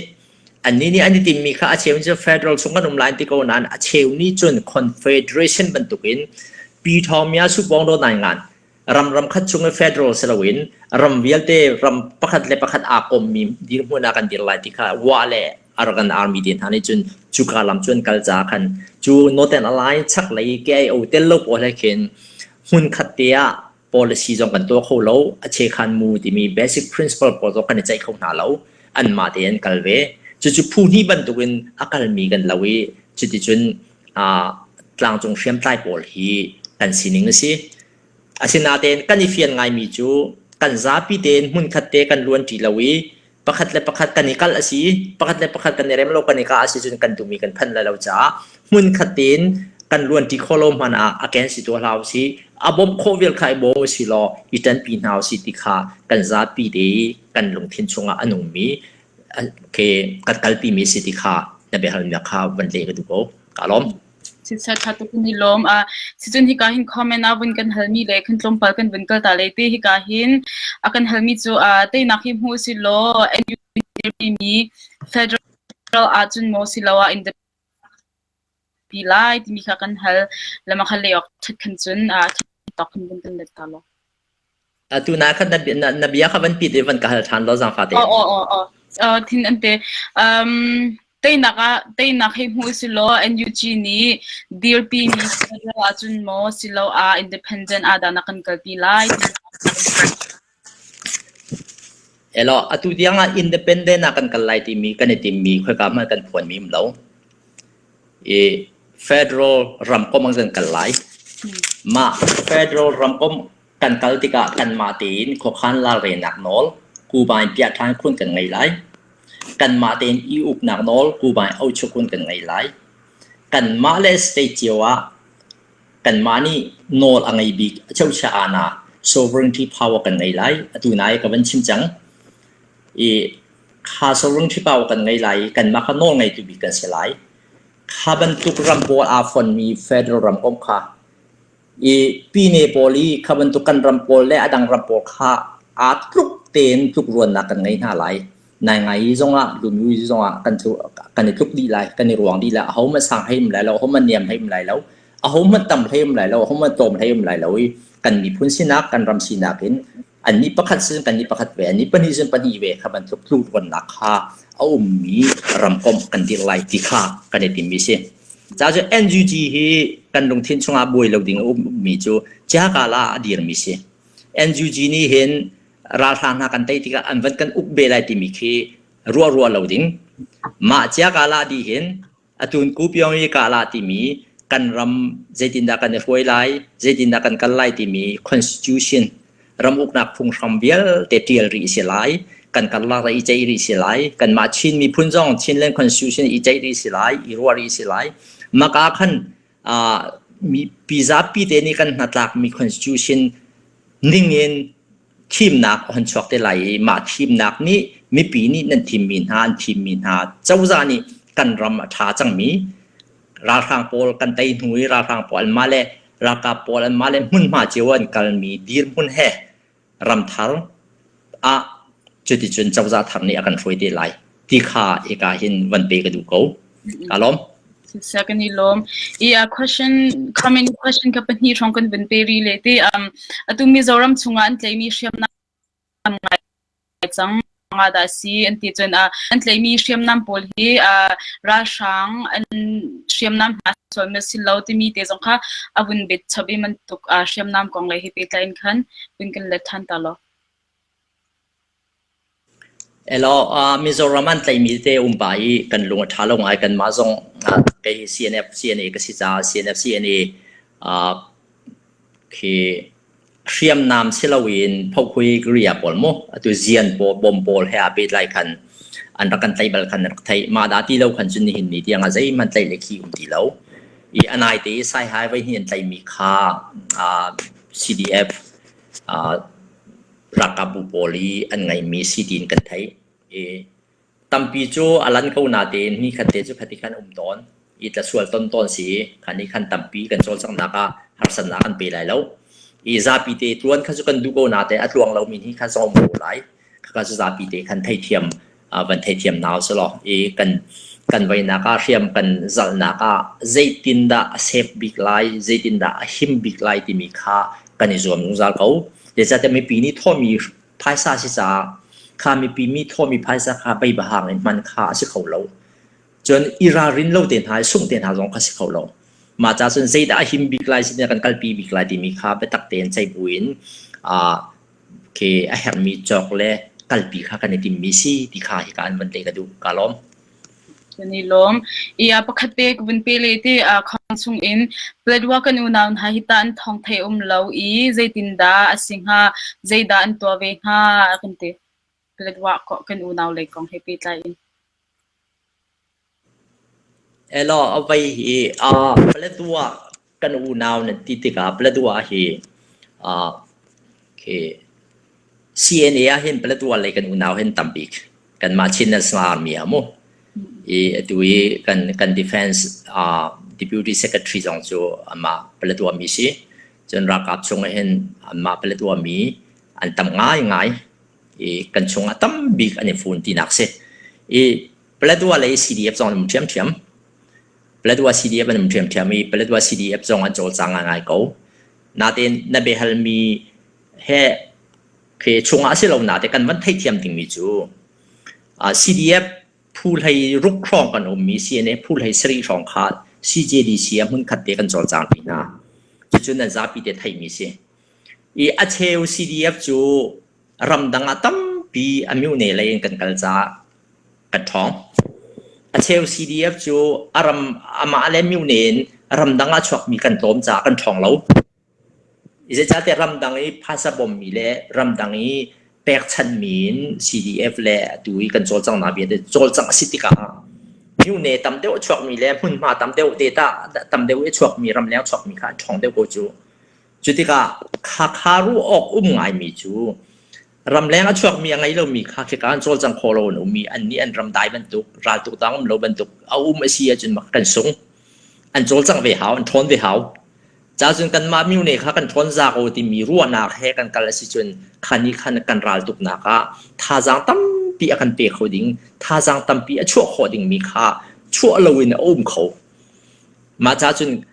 Annih nih an i timmi kha a cheu cu federal chung kan um lai ti ko nain a cheu nih cun confederation bantukin Pi Thawng Mya Su Pawng Do Nai Ngan ram ram khat chung i federal si loin ram vialte ram pakhat le pakhat aa kommi dirhmun ah kan dir lai ti kha wa le Arakan Army te hna nih cun cuka lam cu an kal caah khan cu Northern Alliance chaklei KIO tel lo pawl he khin hmun khat te ah policy zong kan tuah kho lo a chekhan mu timi basic principle pawl zong kan i ceih kho hna lo anmah te an kal ve cucu phu hnih bantukin a kalmi kan lo i cuticun tlangcung hriamtlai pawl hi kan sining a si. Asinain kan i fian ngaimi cu kan zapi tein hmunkhat te kan luanṭi lo i pakhat le pakhat kan i kalh a si, pakhat le pakhat kan i rem lo kan i kah a si cun kan duhmi kan phanh lai lo caah hmunkhat tein kan luanṭi khawh lo hmanh ah a ken si tuah hlah usih, a bawmh khawh vial kha i bawm usih law i ṭanpi hna usih ti kha kan zapi te i kan lungthin chungah a nungmi ke kan kalpimi si ti kha na biahalnak kha van leh ka duh ko. Ka lawm. Siseh ṭha tuk in i lawm. Uh, sicun hika hin comment ah vun kan halmi le khan tlawmpal kan vun kal ta le te hika hin a kan halmi cu uh, teinak hi hmu si law NUP mi federal ahcun maw siloah pi lai timi kha kan hal lama kha le awk ṭhat khan cun uh, tok kan vun kan let ta law. Atu na khan na, na bia kha van pit i van ka hal ṭhan law zaangfa te. Oh oh oh oh. Uh, thin an te. Um, teinak ah teinak hei hmu si law NUG nih dirpi mi federal ahcun maw siloah independent ah dah na kan kalpi lai Elaw, atu tiang ah independent ah kan kal lai timi kan i timmi khoika hmanh kan phuan mi um lo. I federal ramkomh ah kan kal lai. Mah federal ramkomh kan kal tikah kanmah tein khuakhan lalrenak nawl Cuba in piah ṭhan khun kan ngei lai. Kanmah tein i uknak nawl Cuba in ochukun kan ngei lai. Kanmah le state cio ah kanmah nih nawl a ngei bik a cheuchia ana sovereignty power kan ngei lai. Atu nai ka van chim cang. I kha sovereignty power kan ngei lai i kanmah kha nawl ngeitu bik kan si lai. Kha bantuk ram pawl aa fonmi federal ramkomh kha I pine pawl i kha bantuk kan ram pawl le a dang ram pawl kha aa tluk tein tlukruannak kan ngei hna lai. Nai ngai zongah lumi zongah kan tlu kan i tluk dih lai, kan i ruang dih lai. Ahohmanh sang hlei um lai lo, ahohmanh niam hlei um lai lo, ahohmanh tam hlei um lai lo, ahohmanh tlawm hlei um lai lo i kan miphun sinak, kan ram sinak in annih pakhat sin kannih pakhat ve, annih pahnih sin pahnih ve kha bantuk tlukruannak kha a ummi ramkomh kan dirh lai ti kha kan i timmi si. Ca cu NUG hi kan lungthin chungah buai lo ding a ummi cu Ciakala a dirmi si. NUG nih hin ralhrang hna kan tei tikah an van kan uk be lai timi khi ruah ruah lo ding. Mah Ciakala dih hin atun Kupyong i kala timi kan ram zeitindah kan i hruai lai, zeitindah kan kal lai timi constitution ram uknak phunghram vialte ṭial rih si lai, kan karlak i ceih rih si lai, kanmah Chin miphun zong Chinland constitution i ceih rih si lai, i ruah rih si lai. Maka khan mi zapi te nih kan hnatlakmi constitution ningin thimnak a hon chuak te lai i mah thimnak nih mipi nih nan thimmi hna an thimmi hna cozah nih kan ram a ṭha cangmi ralhrang pawl kan tei hnu i ralhrang pawl anmah le ralkap pawl anmah le hmunhma cio an kalmi dirhmun he ramthar ah cuticun cozah thar nih a kan hruai te lai ti kha hika hin van pe ka duh ko. Ka lawm. Siseh kan i lawm. I a question comment question ka pahnih hrawng kan vun pe ri le ti um atu Mizoram chungah an tlaimi hriamnam ngai cang nga dah si an ti cun uh, an tlaimi hriamnam pawl hi uh, ralhrang an hriamnam hna sual mi si lo timi te zong kha a vun bet chap i mantuk uh, hriamnam kong le hi pehtlai in khan vun kan let than ta lo. Elaw, Mizoram an tlaihmi tete um pah i kan lung a ṭha lo ngai. Kanmah zong kei hi CNF, CNA ka si caah CNF, CNA khi hriamnam si loin phohkhui Korea pawl mu atu zian pawl bom pawl he aa pehtlai khan an rak kan tlaih bal khan rak theih. Mah dah ti lo khan cun nihin ni tiang ah zeihmanh tlaih le khi um ti lo. I a naite i Saihai voi hnih an tlaihmi kha CDF Ralkapbu pawl i an ngeihmi si tiin kan theih. I tampi cu a lan ko natein nikhat te cu khati khan um tawn i tlasual ton tawn si i kha nih khan tampi kan cawlcanghnak ah harsatnak an pe lai lo. I zapi te tluan kha cu kan duh ko nate a tluang lomi nih khan zong um ko lai. Khaka cu zapi te khan theithiam van theithiam hna usih i kan kan veinak ah hriam kan zalhnak ah zeitindah a safe bik lai, zeitindah a him bik lai timi kha kan i zuam zungzal ko. Zeicahtiah mipi nih thawhmi phaisa si caah kha mipi mi thawhmi phaisa kha beibahang in hman kha a si kho lo. Cun i ralrin lo te hna, i sungh te hna zong kha si kho lo. Mah ca cun zeidah a him bik lai, zeitindah kan kalpi bik lai timi kha biatak tein ceih buin khi a herhmi cawk le kalpi kha kan i timmi si ti kha hika an van leh ka duh. Ka lawm. Kan i lawm. I a pakhat te ka vun pe le te a khong chung in Paletwa kan unau hna hi ta an thong thei um lo i zeitindah a si hnga, zeidah an tuah ve hnga kan ti. Paletwa kan unau lei kong he pehtlai in. Elaw a vei hi Paletwa kan unau nan ti tikah Paletwa hi khi CNA ah hin Paletwa lei kan unau hin tam bik. Kanmah Chin National Army ah mu. I atu i kan kan defense deputy secretary zong cu amah Paletwa mi si. Cun ralkap chung ah hin anmah Paletwa mi an tam ngaingai. I kan chungah tam bik an i fun tinak si. I Paletwa lei CDF zong an um ṭhiamṭhiam. Paletwa CDF an um ṭhiamṭhiam i Paletwa CDF zong an cawlcang ngaingai ko. Natein na biahalmi he khi chungah a si lo nate kan van theithiam dingmi cu CDF phu hlei ruk hrawng kan ummi CNA phu hlei sarih hrawng kha CJDC ah hmunkhat te kan cawlcang pi hna. Cucu nan zapi te theihmi si. I a cheu CDF cu ramdang ah tampi a myone lei in kan kal caah kan ṭhawng. A cheu CDF cu a ram amah le myone in ramdang ah chuakmi kan tlawm caah kan ṭhawng lo. Zeicahtiah ramdang i phaisa bawmmi le ramdang i pekchanhmi in CDF le atu i kan cawlcanghnak vialte cawlcangh a si tikah myone tam deuh a chuakmi le hmunhma tam deuh te tah tam deuh i a chuakmi ramleng chuakmi kha an ṭhawng deuh ko cu. Cu tikah khakha ruah awk um ngaimi cu ramleng a chuakmi a ngei lomi kha khika an cawlcang khawh lo an um i annih an ram dai bantuk raltuk dang um lo bantuk a um a si ahcun mak kan sung. An cawlcangh ve hau, an ṭhawn ve hau. Ca cun kanmah myone kha kan ṭhawn za ko timi ruahnak he kan kal a si cun kha nih khan kan raltuknak ah thazaang tampi. tampi a kan pe kho ding, thazaang tampi a chuah khawh dingmi kha chuah loin a um kho. Mah ca cun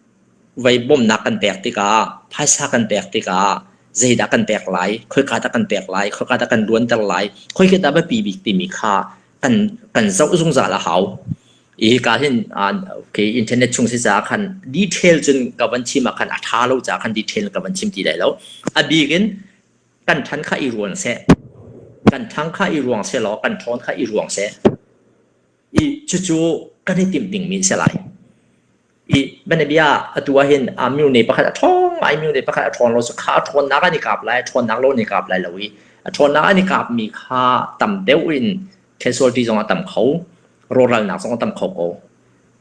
vei bawmhnak kan pek tikah, phaisa kan pek tikah zeidah kan pek lai, khoika dah kan pek lai, khoika dah kan luanter lai, khoika dah biapi bik timi kha kan kan zoh zungzal a hau. Hika hin okay, internet chung si caah khan detail cun ka van chim ah khan a ṭha lo caah khan detail ka van chim ti lai lo. A bik in kan ṭhan kha i ruang seh. Kan ṭhang kha i ruang seh law kan ṭhawn kha i ruang seh. I cucu kan i timh dingmi a si lai. I bianabia atu ah hin a myone pakhat a ṭhawng ngai myone pakhat a ṭhawn lo cu kha a ṭhawnnak an i kap lai, a ṭhawnnak lo an i kap lai lo i a ṭhawnnak an i kapmi kha tam deuh in casualty zong a tam kho, rawhralnak zong a tam kho ko.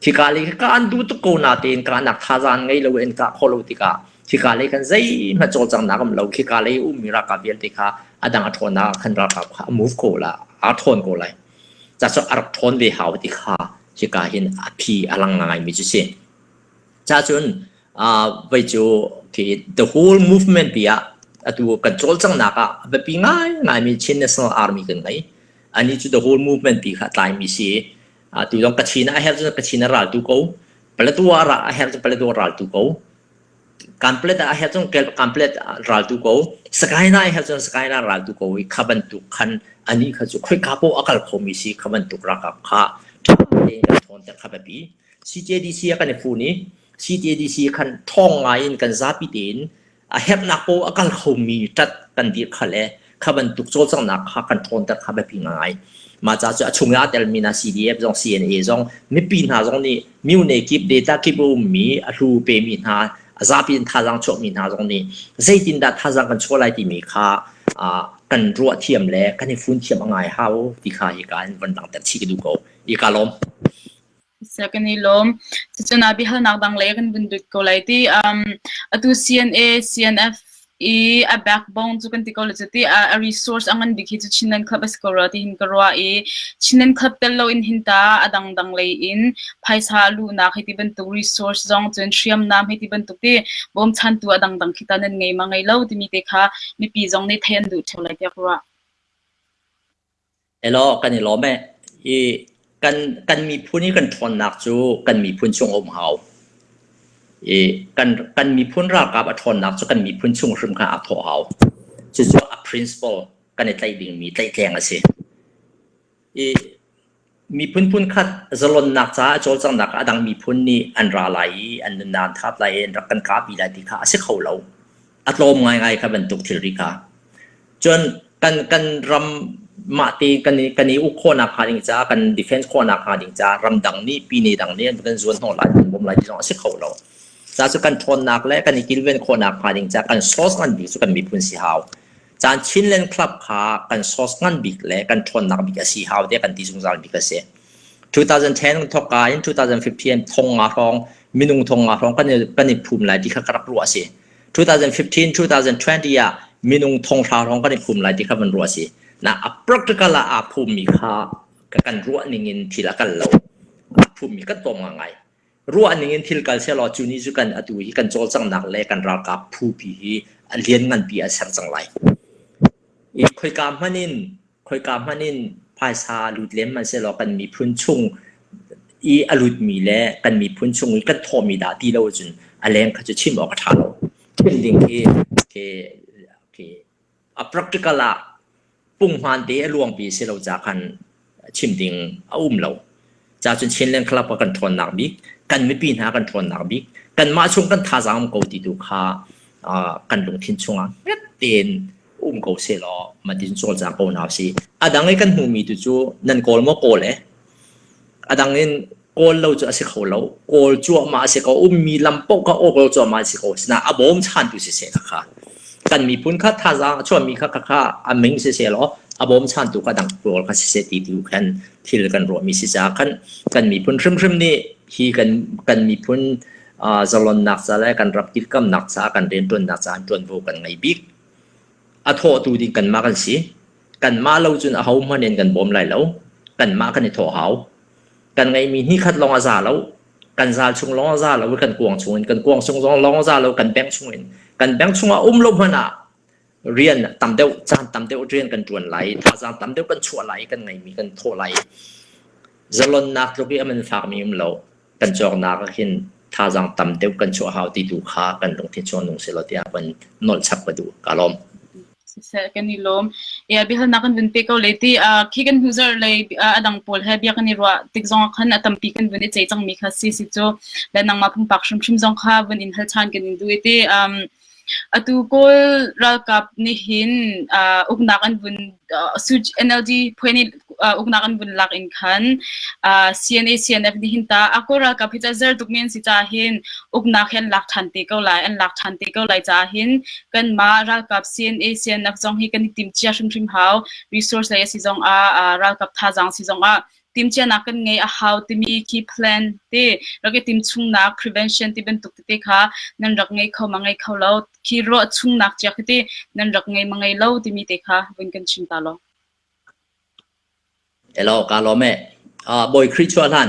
Khika lei kha an duh tuk ko natein kahnak thazaang an ngei lo i an kah khawh lo tikah khika lei khan zeihmanh cawlcanghnak um lo. Khika lei ummi ralkap vialte kha a dang a ṭhawnnak ah khan ralkap kha a move ko la, aa ṭhawn ko lai. Ca cu a rak ṭhawn ve hau ti kha hika hin a phi a lang ngaimi cu si. Ca cun vei cu khi the whole movement pi ah atu kan cawlcanghnak ah a biapi ngaingaimi Chin National Army kan ngei. Ani cu the whole movement pi kha a tlaimi si. Atu zong Kachin ah a herh cun Kachin a raltu ko. Paletwa a herh cun Paletwa raltu ko. Kanpalet ah a herh cun Kanpalet raltu ko. Sakaina a herh cun Sakaina raltu ko i kha bantuk khan anih kha cu khoika paoh a kal khomi si kha bantuk ralkap kha ṭha tein kan ṭhawnter kha biapi. CJDC ah kan i fun i CJDC khan ṭhawng ngai in kan zapi tein a herhnak paoh a kal khomi ṭat kan dirh kha le kha bantuk cawlcanghnak kha kan ṭhawnter kha biapi ngai. Mah ca cu a chung ah aa telmi hna CDF zong CNA zong mipi hna zong nih myone kip data kip a ummi a hlu pemi hna a zapi in thazaang chuahmi hna zong nih zeitindah thazaang kan chuah lai timi kha kan ruah thiam le kan i fun thiam a ngai hau ti kha hika in van langhter chih ka duh ko. I ka lawm. Seh kan i lawm. Cucun ah biahalnak dang lei kan vun lut ko lai ti. Um, atu CNA, CNF i a backbone cu kan ti ko le cu ti a resource a ngan bik hi cu Chinland Club a si ko rua ti hin ka ruah i Chinland Club tel lo in hin ta a dangdang lei in phaisa luhnak hei ti bantuk resource zong cun hriamnam hei ti bantuk ti bawmchantu a dangdang khi ta nan ngei ma ngei lo timi te kha mipi zong nih thei an duh ṭheo lai tiah ka ruah. Elaw, kan i lawm ee. I kan kan miphun i kan ṭhawnnak cu kan miphun chung a um hau. I kan kan miphun ralkap a ṭhawnnak cu kan miphun chung hrim kha aa thawh hau. Cucu a principle kan i tlaih dingmi tlaihtleng a si. I miphun phunkhat zalonnak caah a cawlcanghnak ah a dang miphun nih an ra lai i an nunnak an thap lai i an rak kan kahpi lai ti kha a si kho lo. A tlawm ngaingai kha bantuk thilri kha. Cun kan kan ram mah te kan i kan i uk khawhnak hnga ding caah kan defense khawhnak hnga ding caah ramdang nih pine dang nih an kan zuan hnawh lai kan bawm lai ti zong a si kho lo. Ca cu kan ṭhawnnak le kan i kilven khawhnak hnga ding caah kan source ngan bik cu kan miphun si hau. Caan Chinland Club kha kan source ngan bik le kan ṭhawnnak bik a si hau tiah kan ti zungzal bik a si. 2010 thawkka in 2015 thong nga hrawng minung thong nga hrawng kan i kan i phum lai ti kha ka rak ruah a si. 2015 2020 ah minung thong hra hrawng kan i phum lai ti kha van ruah a si. Na a practical ah aa phummi kha kan ruah ning in thil a kal lo. Aa phummi kan tlawm ngai. Ruah ning in thil kal sehlaw cu ni cu kan atu hi kan cawlcanghnak le kan ralkap phupi hi a liannganpi a ser cang lai. I khoika hmanh in khoika hmanh in phaisa lut lem hmanh sehlaw kan miphun chung i a lutmi le kan miphun chung i kan thawhmi dah ti lo cun a leng kha cu chim awk a ṭha lo. Chim ding khi khi khi a practical ah punghman te a luangpi si lo ca khan chim ding a um lo. Ca cun Chinland Club ah kan ṭhawnnak bik, kan mipi hna kan ṭhawnnak bik, kanmah chung kan thazaang um ko ti tu kha kan lungthin chungah hnget tein um ko sehlaw matin cawlcang ko hna usih. A dang i kan hmuhmi tu cu nan kawl maw kawl e? A dang in kawl lo cu a si kho lo. Kawl cuahmah a si ko. Ummi lam paoh kha kawl cuahmah a si ko. Sinain a bawmchantu siseh kha kan miphun kha thazaang a chuahmi kha kha a ming siseh law a bawmchantu kha dang pawl kha siseh ti tu khan thil kan ruahmi si caah khan kan miphun hrimhrim nih hi kan kan miphun zalonnak ca le kan ram kilkamnak caah kan rianṭuannak caah ṭuanvo kan ngei bik. A thawhtu ding kanmah kan si. Kanmah lo cun ahohmanh in kan bawm lai lo. Kanmah kan i thawh hau. Kan ngeihmi hnihkhat lawng a za lo. Kan zal chung lawng a za lo i kan kuang chung in kan kuang chung zong lawng a za lo kan bank chung in kan bank chungah um lo hmanh ah Rian tam deuh, caan tam deuh rian kan ṭuan lai, thazaang tam deuh kan chuah lai, kan ngeimi kan thawh lai. Zalonnak tluk i a man fakmi um lo. Kan cawknak ah hin thazaang tam deuh kan chuah hau ti tu kha kan lungthin chung nung selaw tiah van nolh chap ka duh. Ka lawm. Siseh kan i lawm. Ia biahalnak kan vun pe ko le ti khi kan hnu zarh lei a dang pawl he bia kan i ruah tik zong ah khan a tampi kan vun i cei cangmi kha si si cu le nangmah pumpak hrimhrim zong kha vun in hal ṭhan kan in duh i ti um Atu Kawl ralkap nih hin uknak an vun NLD phuai nih uknak an vun lak in khan CNA CNF nih hin ta a Kawl ralkap hi ca zer tukmi an si caah hin uknak hi an lak ṭhan te ko lai an lak ṭhan te ko lai caah hin kanmah ralkap CNA CNF zong hi kan i timhcia hrimhrim hau resource lei a si zong ah ralkap thazaang si zong ah timhcianak kan ngei a hau timi khi plan te rak i timchungnak prevention ti bantuk tete kha nan rak ngei kho ma ngei kho lo khi ruah chungnak cia khi ti nan rak ngei ma ngei lo timi te kha vun kan chim ta lo. Hello, ka lawm e. Uh, Bawi Khrih chuah hlan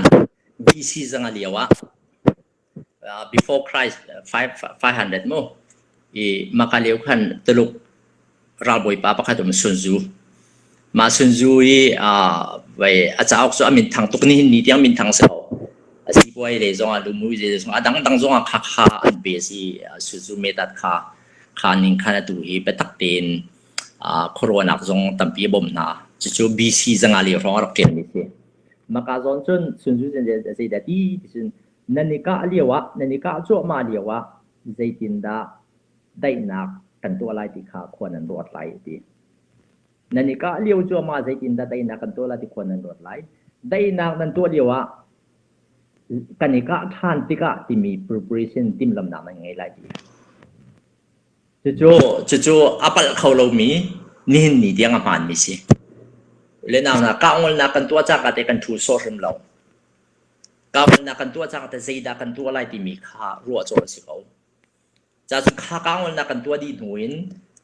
BC zanga lio ah before Christ 500 mu i maka lio khan Tuluk ralbawipa pakhat um Sun Tzu mah Sun Tzu i vai a cauk cu a min thang tuk nihin ni tiang min thang si ko a sipuai lei zong ah lumui lei zong ah a dangdang zong ah kha kha an pe si Sun Tzu method kha kha ning khan atu hi biatak tein khuaruahnak zong tampi a bawmh hna cucu BC zanga lio hrawng a rak ṭialmi si Maka zawn cun Sun Tzu zeidah ti ti cun nan i kah lio ah nan i kah cuahmah lio ah zeitindah daihnak kan tuah lai ti kha khua nan ruat lai a ti. Nan i kah lio cuahmah zeitindah daihnak kan tuah lai ti khua nan ruat lai. Daihnak nan tuah lio ah kan i kah ṭhan tikah timi preparation timhlamhnak nan ngei lai ti. Cucu, cucu a palh kho lomi nihin ni tiang a hmaanmi si. Le nau hna, kahngolnak kan tuah cangka te kan ṭhu sawh hrim lo. Kahngolnak kan tuah cangka te zeidah kan tuah lai timi kha ruah cawh a si ko. Ca cu kha kahngolnak kan tuah dih hnu in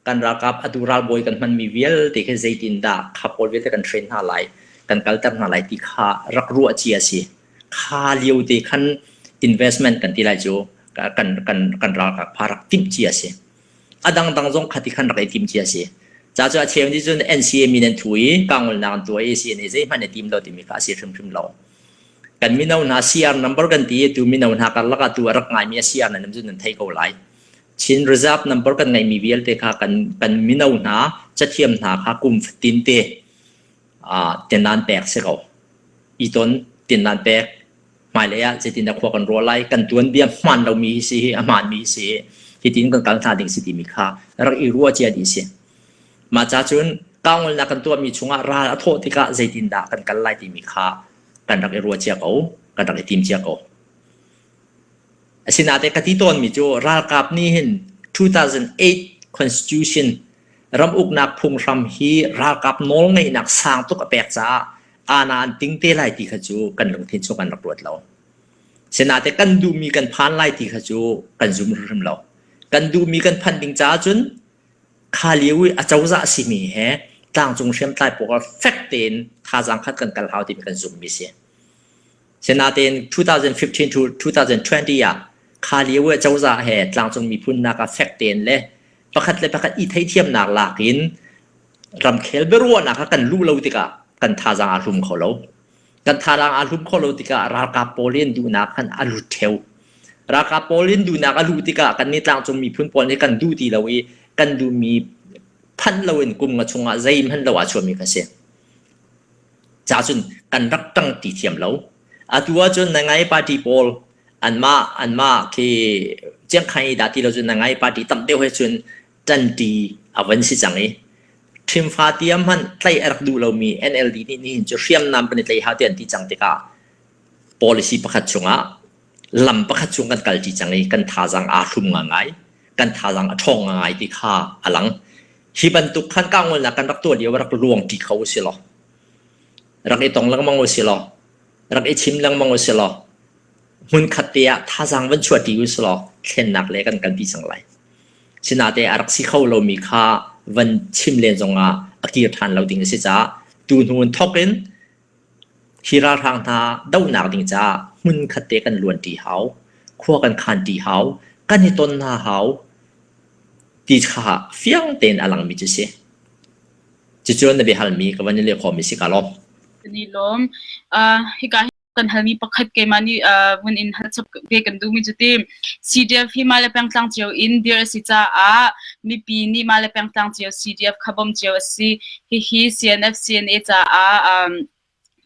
kan ralkap atu ralbawi kan hmanmi vialte khi zeitindah kha pawl vialte kan train hna lai, kan kalter hna lai ti kha rak ruah cia a si. Kha lio te khan investment kan ti lai cu kan kan kan ralkap pha rak timh cia a si. A dangdang zong khati khan rak i tim cia a si. Ca cu a cheu nih cun NCA min an thu i kangolnak an tuah i CNA zeihmanh i tim lo timi kha a si hrimhrim lo. Kan mino hna CR number kan ti i tu mino hna karlak ah tu a rak ngaimi a CR nan cu nan thei ko lai. Chin reserve number kan ngeihmi vialte kha kan kan mino hna cathiam hna kha kum fatin te tinlan pek si ko. I ton tinlan pek hmailei ah zeitindah khua kan ruah lai kan tuanbia hmaan lomi hi si hi a hmaanmi hi si hitin kan kal hna ding si timi kha rak i ruah cia dih si. Mah ca cun kaungolnak kan tuahmi chungah ral a thawh tikah zeitindah kan kal lai timi kha kan rak i ruah cia ko, kan rak i tim cia ko. Asinain ka ti tawnmi cu ralkap nih hin 2008 Constitution ram uknak phunghram hi ralkap nawlngeihnak sang tuk a pek caah aana an ting te lai ti kha cu kan lungthin chung kan rak ruat lo. Sinain kan duhmi kan phan lai ti kha cu kan zum hrimhrim lo. Kan duhmi kan phanh ding caah cun kha lio i a cozah simi he tlangcung hriamtlai pawl fek tein thazaang khat kan kal hau timi kan zumhmi si. Sinain 2015 to 2020 ah kha lio i cozah he tlangcung miphun nak ah fek tein le pakhat le pakhat i theithiamnak lak in ramkhel biaruahnak ah kan luh lo tikah kan thazaang aa hlum kho lo. Kan thazaang aa hlum kho lo tikah ralkap pawl in duhnak khan a lut theo. Ralkap pawl in duhnak a luh tikah kan nih tlangcung miphun pawl nih kan duh ti lo i kan duhmi phanh loin kum nga chungah zeihmanh lo aa chuahmi kha si. Ca cun kan rak ṭang ti thiam lo. Atu ahcun nangai party pawl anmah anmah khi Chiangkhai dah ti lo cun nangai party tam deuh he cun ṭanṭi a van si cang i ṭhimfa tiam hmanh tlaih a rak duh lomi NLD nih nihin cu hriamnam kan i tlaih hau ti an ti cang tikah policy pakhat chungah lam pakhat chung kan kalṭi cang i kan thazaang aa hlum ngangai kan thazaang a ṭhawng ngangai ti kha a lang. Hi bantuk khan kahngolnak kan rak tuah lio rak luangṭi kho u si law rak i tong lengmang u si law rak i chim lengmang u si law hmunkhat te ah thazaang van chuahṭi u si law thlennak le kan kalpi cang lai. Sinate a rak si kho lomi kha van chim len zongah a kir ṭhan lo ding a si caah tu hnu in thawk in hi ralhrang hna dohnak ding caah hmunkhat te kan luanṭi hau, khua kan khanṭi hau, kan i ton hna hau. Ti kha fiang tein a langmi cu si. Cucu na biahalmi ka van i leh khawhmi si ka lawm. Kan i lawm. Uh, hika kan halmi pakhat keimah nih uh, vun in hal chap ve kan duhmi cu ti CDF hi mah le pengtlang cio in dir a si caah mipi nih mah le pengtlang cio CDF kha bawm cio a si. Hihi CNF CNA caah um,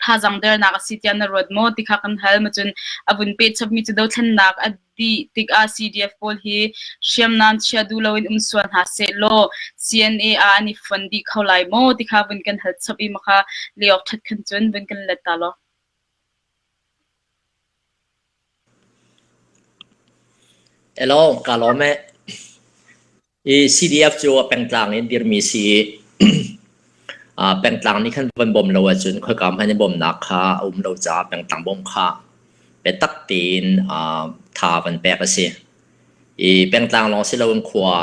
thazang dernak a si tiah na ruat maw ti kha kan hal. Ma cun a vun peh chapmi cu dothlennak a dih tikah CDF pawl hi hriamnam chia duh loin um sual hna seh law CNA ah an i fon dih kho lai maw ti kha vun kan hal chap i makha leok ṭhat khan cun vun kan let ta law. Hello, ka lawm e. I CDF cu a pengtlang in dirmi si i pengtlang nih khan van bawm lo ahcun khoika hmanh in bawmnak kha a um lo caah pengtlang bawmh kha biatak tein tha van pek a si. I pengtlang lawng si loin khua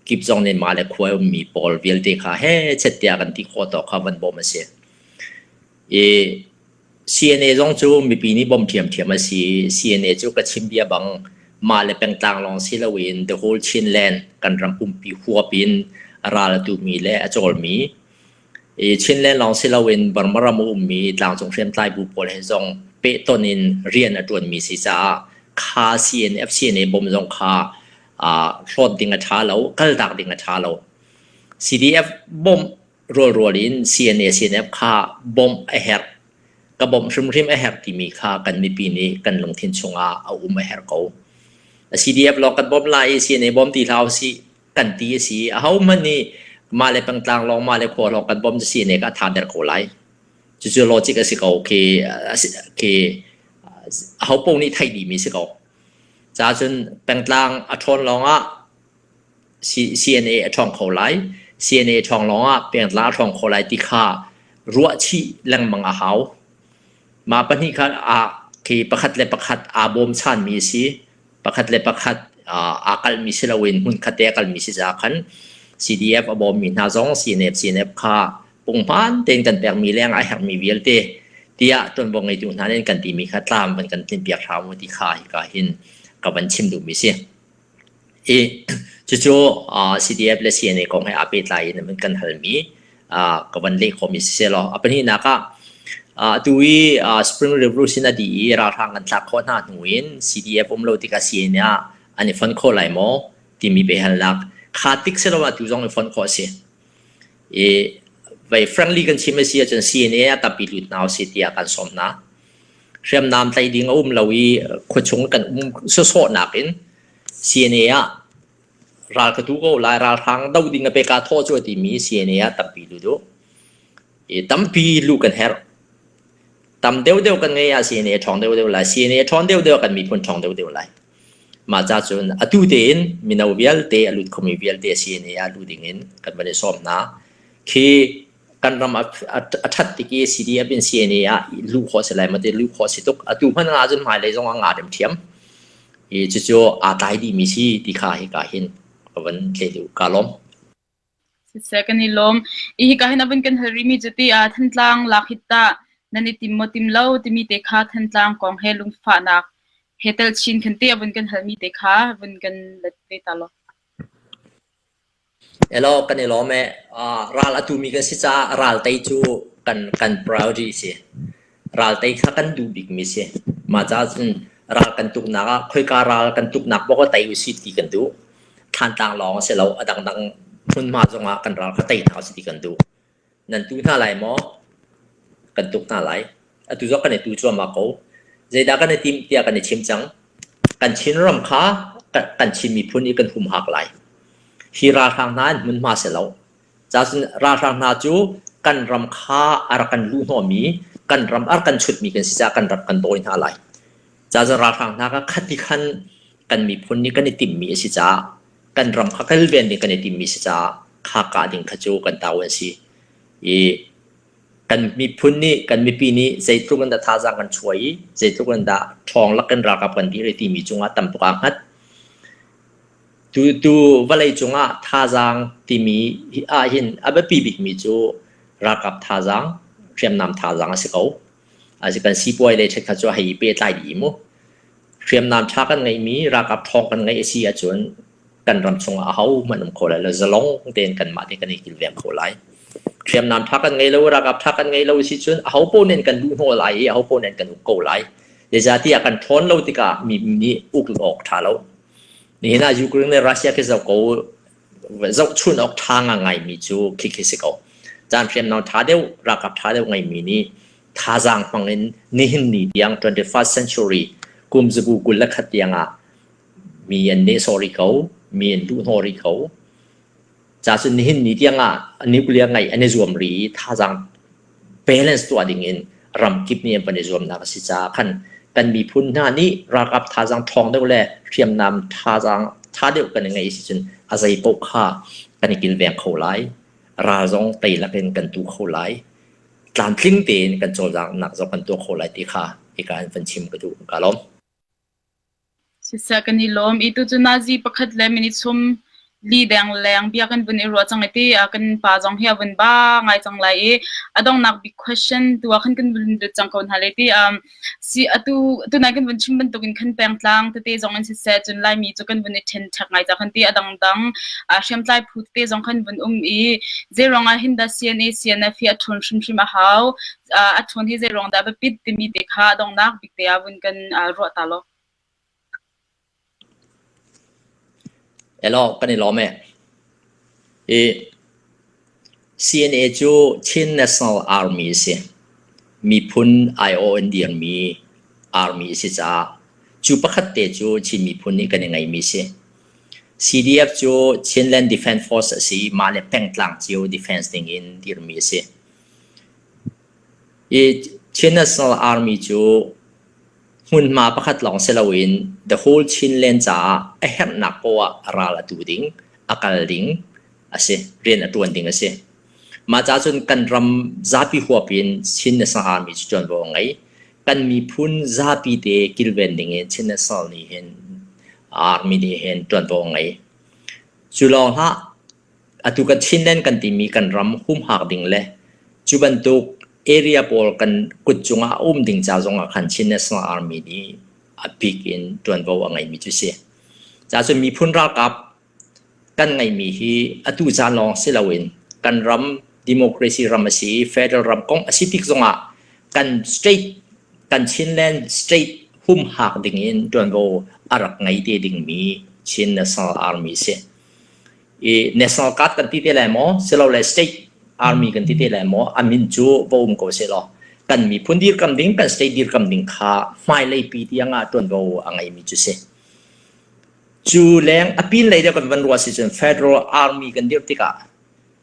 kip zong nih mah le khua i ummi pawl vialte kha hechet tiah kan ti khawh tawk kha van bawmh a si. I CNA zong cu mipi nih bawmh ṭhiamṭhiam a si i CNA cu ka chim bia bang mah le pengtlang lawng si loin the whole Chinland kan ram pumpi huap in ral a tumi le a cawlmi i Chinland lawng si loin Burma ram a ummi tlangcung hriamtlai bu pawl he zong pehton in rian a ṭuanmi si caah kha CNF CNA bawm zong kha aa hlawt ding a ṭha lo, kaltak ding a ṭha lo. CDF bawmh rualrual in CNA CNF kha bawmh a herh. Ka bawmh hrimhrim a herh timi kha kan mipi nih kan lungthin chungah a um a herh ko. CDF lawng kan bawmh lai i CNA bawm ti hlah usih kan ti a si. Ahohmanh nih mah le pengtlang lawng mah le khua lawng kan bawmh cu CNA ka tha der ko lai. Cucu logic a si ko khi khi aho paoh nih theih dihmi si ko. Ca cun pengtlang a ṭhawn lawngah CNA a ṭhawng kho lai. CNA ṭhawng lawngah pengtla a ṭhawng kho lai ti kha ruahchih lengmang a hau. Mah pahnih kha aa khi pakhat le pakhat aa bawmchanmi a si. Pakhat le pakhat aa kalhmi si loin hmunkhat te a kalmi si caah khan CDF a bawmmi hna zong CNF CNF kha punghman tein kan pekmi leng a herhmi vialte tiah ṭuanvo ngeitu hna nih an kan timi kha tlam van kan tlinpiak hram u ti kha hika hin ka van chim duhmi si. I cucu CDF le CNA kong he aa pehtlai in an kan halmi ka van leh khawhmi siseh law a pahnihnak ah atu i Spring Revolution a dih i ralhrang kan thlak khawh hna hnu in CDF um lo tikah CNA ah an i fonh khawh lai maw timi biahalnak kha tik si lo atu zong i fonh khawh a si. I vei friendly kan chim a si ahcun CNA ah tampi lut hna usih tiah kan sawm hna. Hriamnam tlaih ding a um lo i khuachung kan um sawsawhnak in CNA ah ral ka tu ko lai, ralhrang do ding a pek aa thawh cu a timi CNA ah tampi lut u. I tampi luh kan herh. Tam deuhdeuh kan ngei ah CNA a ṭhawng deuhdeuh lai. CNA a ṭhawn deuhdeuh kan miphun ṭhawng deuhdeuh lai. Mah ca cun atu tein mino vialte a lut khomi vialte CNA ah luh ding in kan van i sawm hna. Khi kan ram a ṭhat tik i CDF in CNA ah luh khawh si lai maw ti luh khawh si tuk. Atu hmanh ah cun hmailei zong ah nga ṭhiamṭhiam. I cucu aa tlai dihmi si ti kha hika hin ka van tle duh. Kaa lawm. Siseh kan i lawm. I hika hin a vun kan hal rihmi cu ti ah Thantlang lak hi tah nan i tim maw tim lo timi te kha Thantlang kong he lungfahnak he tel chin khan te a vun kan halmi te kha vun kan let ve ta law. Elaw, kan i lawm ee. Ral a tumi kan si caah ral tei cu kan kan priority a si. Ral tei kha kan duh bikmi si. Mah caah cun ral kan tuknak ah khoika ral kan tuknak paoh kha tei usih ti kan duh. Thlantlang lawng a si lo, a dangdang hmunhma zongah kan ral kha tei hna usih ti kan duh. Nan tu hna lai maw? Kan tuk hna lai. Atu zong kan i tu cuahmah ko. Zeidah kan i timh tiah kan i chim cang. Kan Chinram kha kan Chin miphun i kan humhak lai. Hi ralhrang hna in hmunhma si lo. Cacun ralhrang hna cu kan ram kha a rak kan luhhnawhmi, kan ram a rak kan chutmi kan si caah kan ram kan dawi hna lai. Cacun ralhrang hna kha khati khan kan miphun nih kan i timhmi a si caah kan ram kha kilven ding kan i timhmi si caah kha kah ding kha cu kan tau an si. I kan miphun nih kan mipi nih zeitluk in dah thazaang kan chuah i zeitluk in dah ṭhawng lak in ralkap kan dir i timi cungah tam tuk aa hngat. Tu tu vawlei cungah thazaang timi ahhin a biapi bikmi cu ralkap thazaang, hriamnam thazaang a si ko. Asi kan sipuai le ṭhetkhat cu a hei i pehtlai dih mu. Hriamnam ṭha kan ngeihmi, ralkap ṭhawng kan ngeih a si ahcun. kan ram chungah ahohmanh um kho lai lo. Zalong tein kanmah te kan i kilveng kho lai. Hriamnam ṭha kan ngei lo, ralkap ṭha kan ngei lo si cun ahopaoh nih an kan luh hnawh lai i ahopaoh nih an kan uk ko lai. Zeicahtiah kan ṭhawn lo tikah mi nih uk awk ṭha lo. Nihin ah Ukraine le Russia khi zoh ko zohchun awk ṭha ngaingaimi cu khikhi si ko. Caan hriamnam ṭha deuh, ralkap ṭha deuh ngeimi nih thazaang hmang in nihin ni tiang 21st century kum zabu 21 tiang ah mi an nehsawh rih ko, mi an luhhnawh rih ko. Ca cun nihin ni tiang ah nuclear ngeih an i zuam rih i thazaang balance tuah ding in ramkip nih an van i zuamnak a si caah khan kan miphun hna nih ralkap thazaang ṭhawng deuh le hriamnam thazaang ṭha deuh kan i ngeih si cun a zei paoh kha kan i kilveng kho lai. Ral zong tei lakin kan tu kho lai. Tlamtling tein kan cawlcanghnak zong kan tuah kho lai ti kha hika in van chim ka duh. Ka lawm. Siseh kan i lawm i tucu nazi pakhat le minute sum li deng leng bia kan vun i ruah cang i ti kan pa zong hi a vun ba ngai cang lai i a donghnak big question tu ah khan kan vun lut cang ko hna le ti um, si atu tunai kan vun chim bantukin khan pengtlang tete zong in siseh cun laimi cu kan vun i ṭhen ṭhek ngai ca khan ti a dangdang hriamtlai phu tete zong khan vun um i zeiruang ah hin dah CNA CNF hi a ṭhawn hrimhrim a hau a ṭhawn hi zeiruang dah biapit timi te kha a donghnak bik te ah vun kan ruah ta law. Elaw, kan i lawm e. I CNA cu Chin National Army a si. Miphun aiawh in dirmi army a si caah cu pakhat te cu Chin miphun nih kan i ngeihmi a si. CDF cu Chinland Defense Force a si i mah le pengtlang cio defense ding in dirmi a si. I Chin National Army cu hmunhma pakhat lawng si loin the whole Chinland caah a herhnak poah ah ral a tu ding, a kal ding a si, rian a ṭuan ding a si. Mah caah cun kan ram zapi huap in Chin National Army cu ṭuanvo a ngei. Kan miphun zapi te kilven ding in Chin National nih hin Army nih hin ṭuanvo a ngei. Cu lawng hlah, Atu kan Chinland kan timi kan ram humhak ding le cu bantuk area pawl kan kut cungah a um ding ca zongah khan Chin National Army nih a bik in ṭuanvo a ngeimi cu si. Ca cun miphun ralkap kan ngeihmi hi atu caan lawng si loin kan ram democracy ram a si i federal ram kong a si tik zongah kan state kan Chinland state humhak ding in ṭuanvo a rak ngei te dingmi Chin National Army a si. I national guard kan ti te lai maw silole state army kan ti te lai maw a min cu va um ko sehlaw kan miphun dirkam ding kan state dirkam ding kha hmailei pi tiang ah ṭuanvo a ngeimi cu si. Cu leng a pin lei deuh kan van ruah si cun federal army kan dirh tikah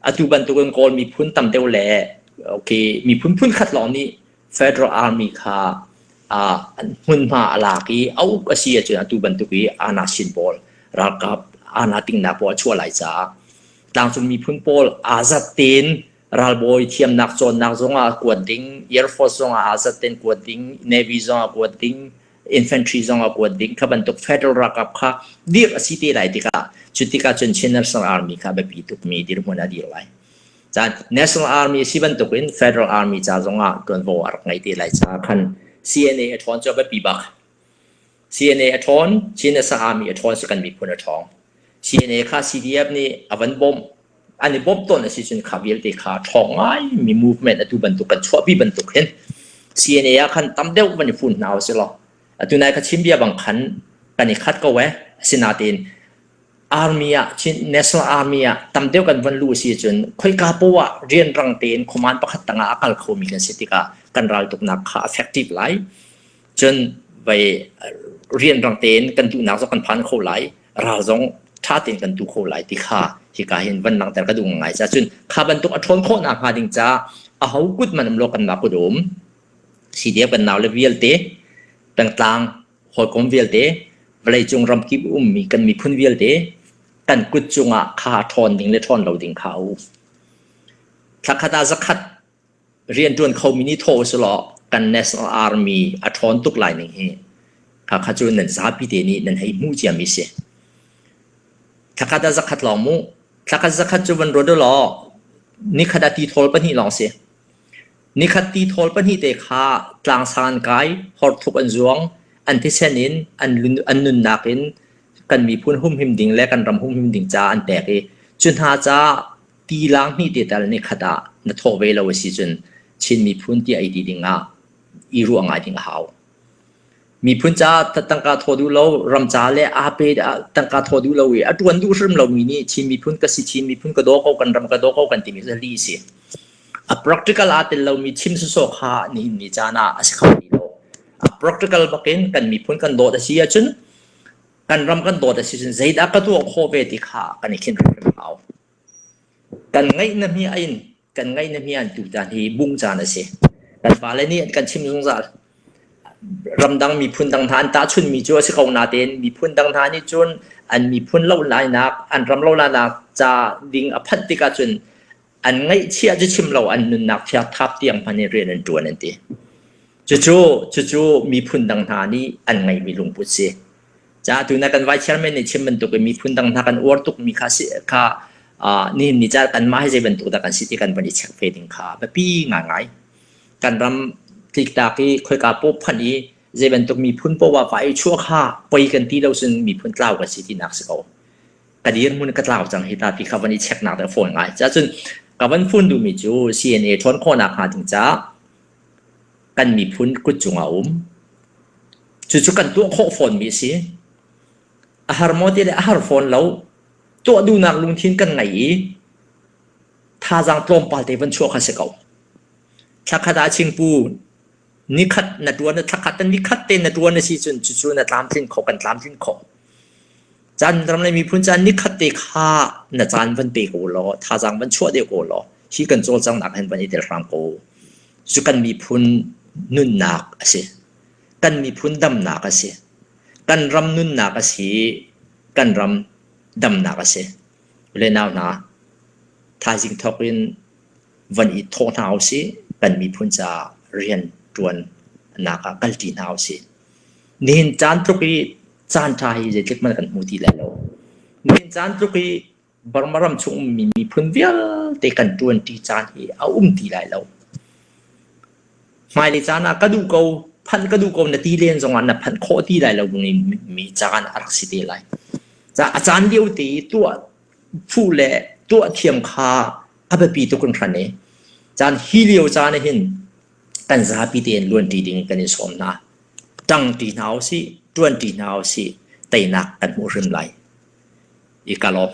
atu bantukin Kawl miphun tam deuh le okay miphun phun khat lawng nih Federal Army kha hmunhma a lak i a uk a si ahcun atu bantuk i aana sin pawl ralkap aana tingnak pawl a chuah lai caah tlangcung miphun pawl aa zat tein ralbawi thiamnak cawnnak zongah kuat ding, Air Force zongah aa zat tein kuat ding, Navy zongah kuat ding, infantry zongah kuat ding kha bantuk federal ralkap kha dirh a si te lai tikah cu tikah cun Chin National Army kha biapi tukmi dirhmun a dir lai. Caan National Army a si bantukin Federal Army ca zongah ṭuanvo a rak ngei te lai caah khan CNA a ṭhawn cu a biapi bak. CNA a ṭhawn, Chin National Army a ṭhawn cu kan miphun a ṭhawng. CNA kha CDF nih a van bawmh, an i bawmh tawn a si cun kha vialte kha ṭhawng ngaimi movement atu bantuk kan chuahpi bantuk hin CNA ah khan tam deuh van i fun hna usih law atu nai ka chim bia bang khan kan i khat ko eh. Asinain Army ah Chin National Army ah tam deuh kan van luh si cun khoika poah ah rianrang tein command pakhat tangah a kal khomi kan si tikah kan raltuknak kha effective lai. Cun vai rianrang tein kan duhnak zong kan phan kho lai, ral zong ṭha tein kan tu kho lai ti kha hika hin van langhter ka duh ngai ca cun kha bantuk a ṭhawn khawhnak hnga ding ca aho kut man um lo kan mah kut um CDF kan nau le vialte pengtlang hawikom vialte, vawleicung ramkip ummi kan miphun vialte kan kut cungah kha ṭhawn ding le ṭhawn lo ding kha a um. Thlakhat ah zakhat rianṭuan khomi nih thawh usih law kan National Army a ṭhawn tuk lai ning hi kha kha cu nan zapi te nih nan hei hmuh ciami si. Thlakhat ah zakhat lawng mu. Thlakhat zakhat cu van ruat u law nikhat ah tithawl pahnih lawng si. Nikhat tithawl pahnih te kha tlangsang an kai, horthuk an zuang, an thisen in, an, an nunnak in. kan miphun humhim ding le kan ram humhim ding ca an pek i cu hna ca tilang hnih te tal ni khat ah na thawh ve lo a si cun Chin miphun tiah i ti ding ah i ruah ngai ding a hau. Miphun ca tangka thawh duh lo, ram ca le aa pe tangka thawh duh lo i a ṭuan duh hrim lomi nih Chin miphun ka si, Chin miphun ka daw ko, kan ram ka daw ko kan timi cu lih a si. A practical aa tel lomi chim sawsawh kha nihin ni caan ah a si kho ti lo. A practical bakin kan miphun kan dawt a si ahcun kan ram kan dawt a si cun zeidah ka tuah khawh ve ti kha kan i khin hrimhrim hau. Kan ngaih na hmi in kan ngaih na hmi an tutan hi bung caan a si. Kan pale nih an kan chim zungzal. Ramdang miphun dang hna an tahchunmi cu a si ko natein miphun dang hna nih cun an miphun lohlainak, an ram lohlainak ca ding a phanh tikah cun an ngaihchiah cu chim lo an nunnak thiak thap tiang hmanh in rian an ṭuan an ti. Cucu cucu miphun dang hna nih an ngeihmi lungput si. Ca tu na kan vice chairman nih chim bantuk in miphun dang hna kan uar tukmi kha si kha nihin ni ca kanmah hi zei bantuk dah kan si ti kan van i check ve ding kha biapi ngaingai. Kan ram tliktak i khoika paw phanh i zei bantuk miphun poah va i chuah kha poi kan ti lo cun miphun tlau kan si tinak si ko. Ka dirhmun ka tlau cang hi ta ti kha van i check nak deh fawn ngai. Ca cun ka van fun duhmi cu CNA ṭhawn khawhnak hnga ding caah kan miphun kut cungah a um. Cucu kan tuah khawh fawnmi a si. A har maw ti le a har fawn lo. Tuah duhnak lungthin kan ngei i thazaang tlawmpal te van chuah kha si ko. Thlakhat ah chingpu nikhat na tuan thlakhat ta nikhat te na tuan a si cun cucu na tlamtlin kho kan tlamtlin kho. Caan ram le miphun caan nikhat te kha na caan van pe ko law thazaang van chuah deuh ko law hi kan cawlcanghnak hin van i tel hram ko. Cu kan miphun nunnak a si. Kan miphun damnak a si. Kan ram nunnak a si. Kan ram damnak a si. Le nau hna, thaizing thawk in van i thawh hna usih. Kan miphun caah rian ṭuannak ah kalṭi hna usih. Nihin caan tluk i caan ṭha hi zeitluk hmanh kan hmu ti lai lo. Nihin caan tluk i Burma ram chung ummi miphun vialte kan ṭuanṭi caan hi a um ti lai lo. Hmailei caan ah ka duh ko, phanh ka duh ko na ti len zongah na phanh khawh ti lai lo mi caan a rak si te lai. Ca a caan lio te i tuah fuh le tuah thiam kha a biapi tuk hringhran i caan hi lio caan ah hin kan zapi tein luanṭi ding kan in sawm hna. Ṭangṭi hna usih, ṭuanṭi hna usih, teinak kan hmuh hrim lai. I ka lawm.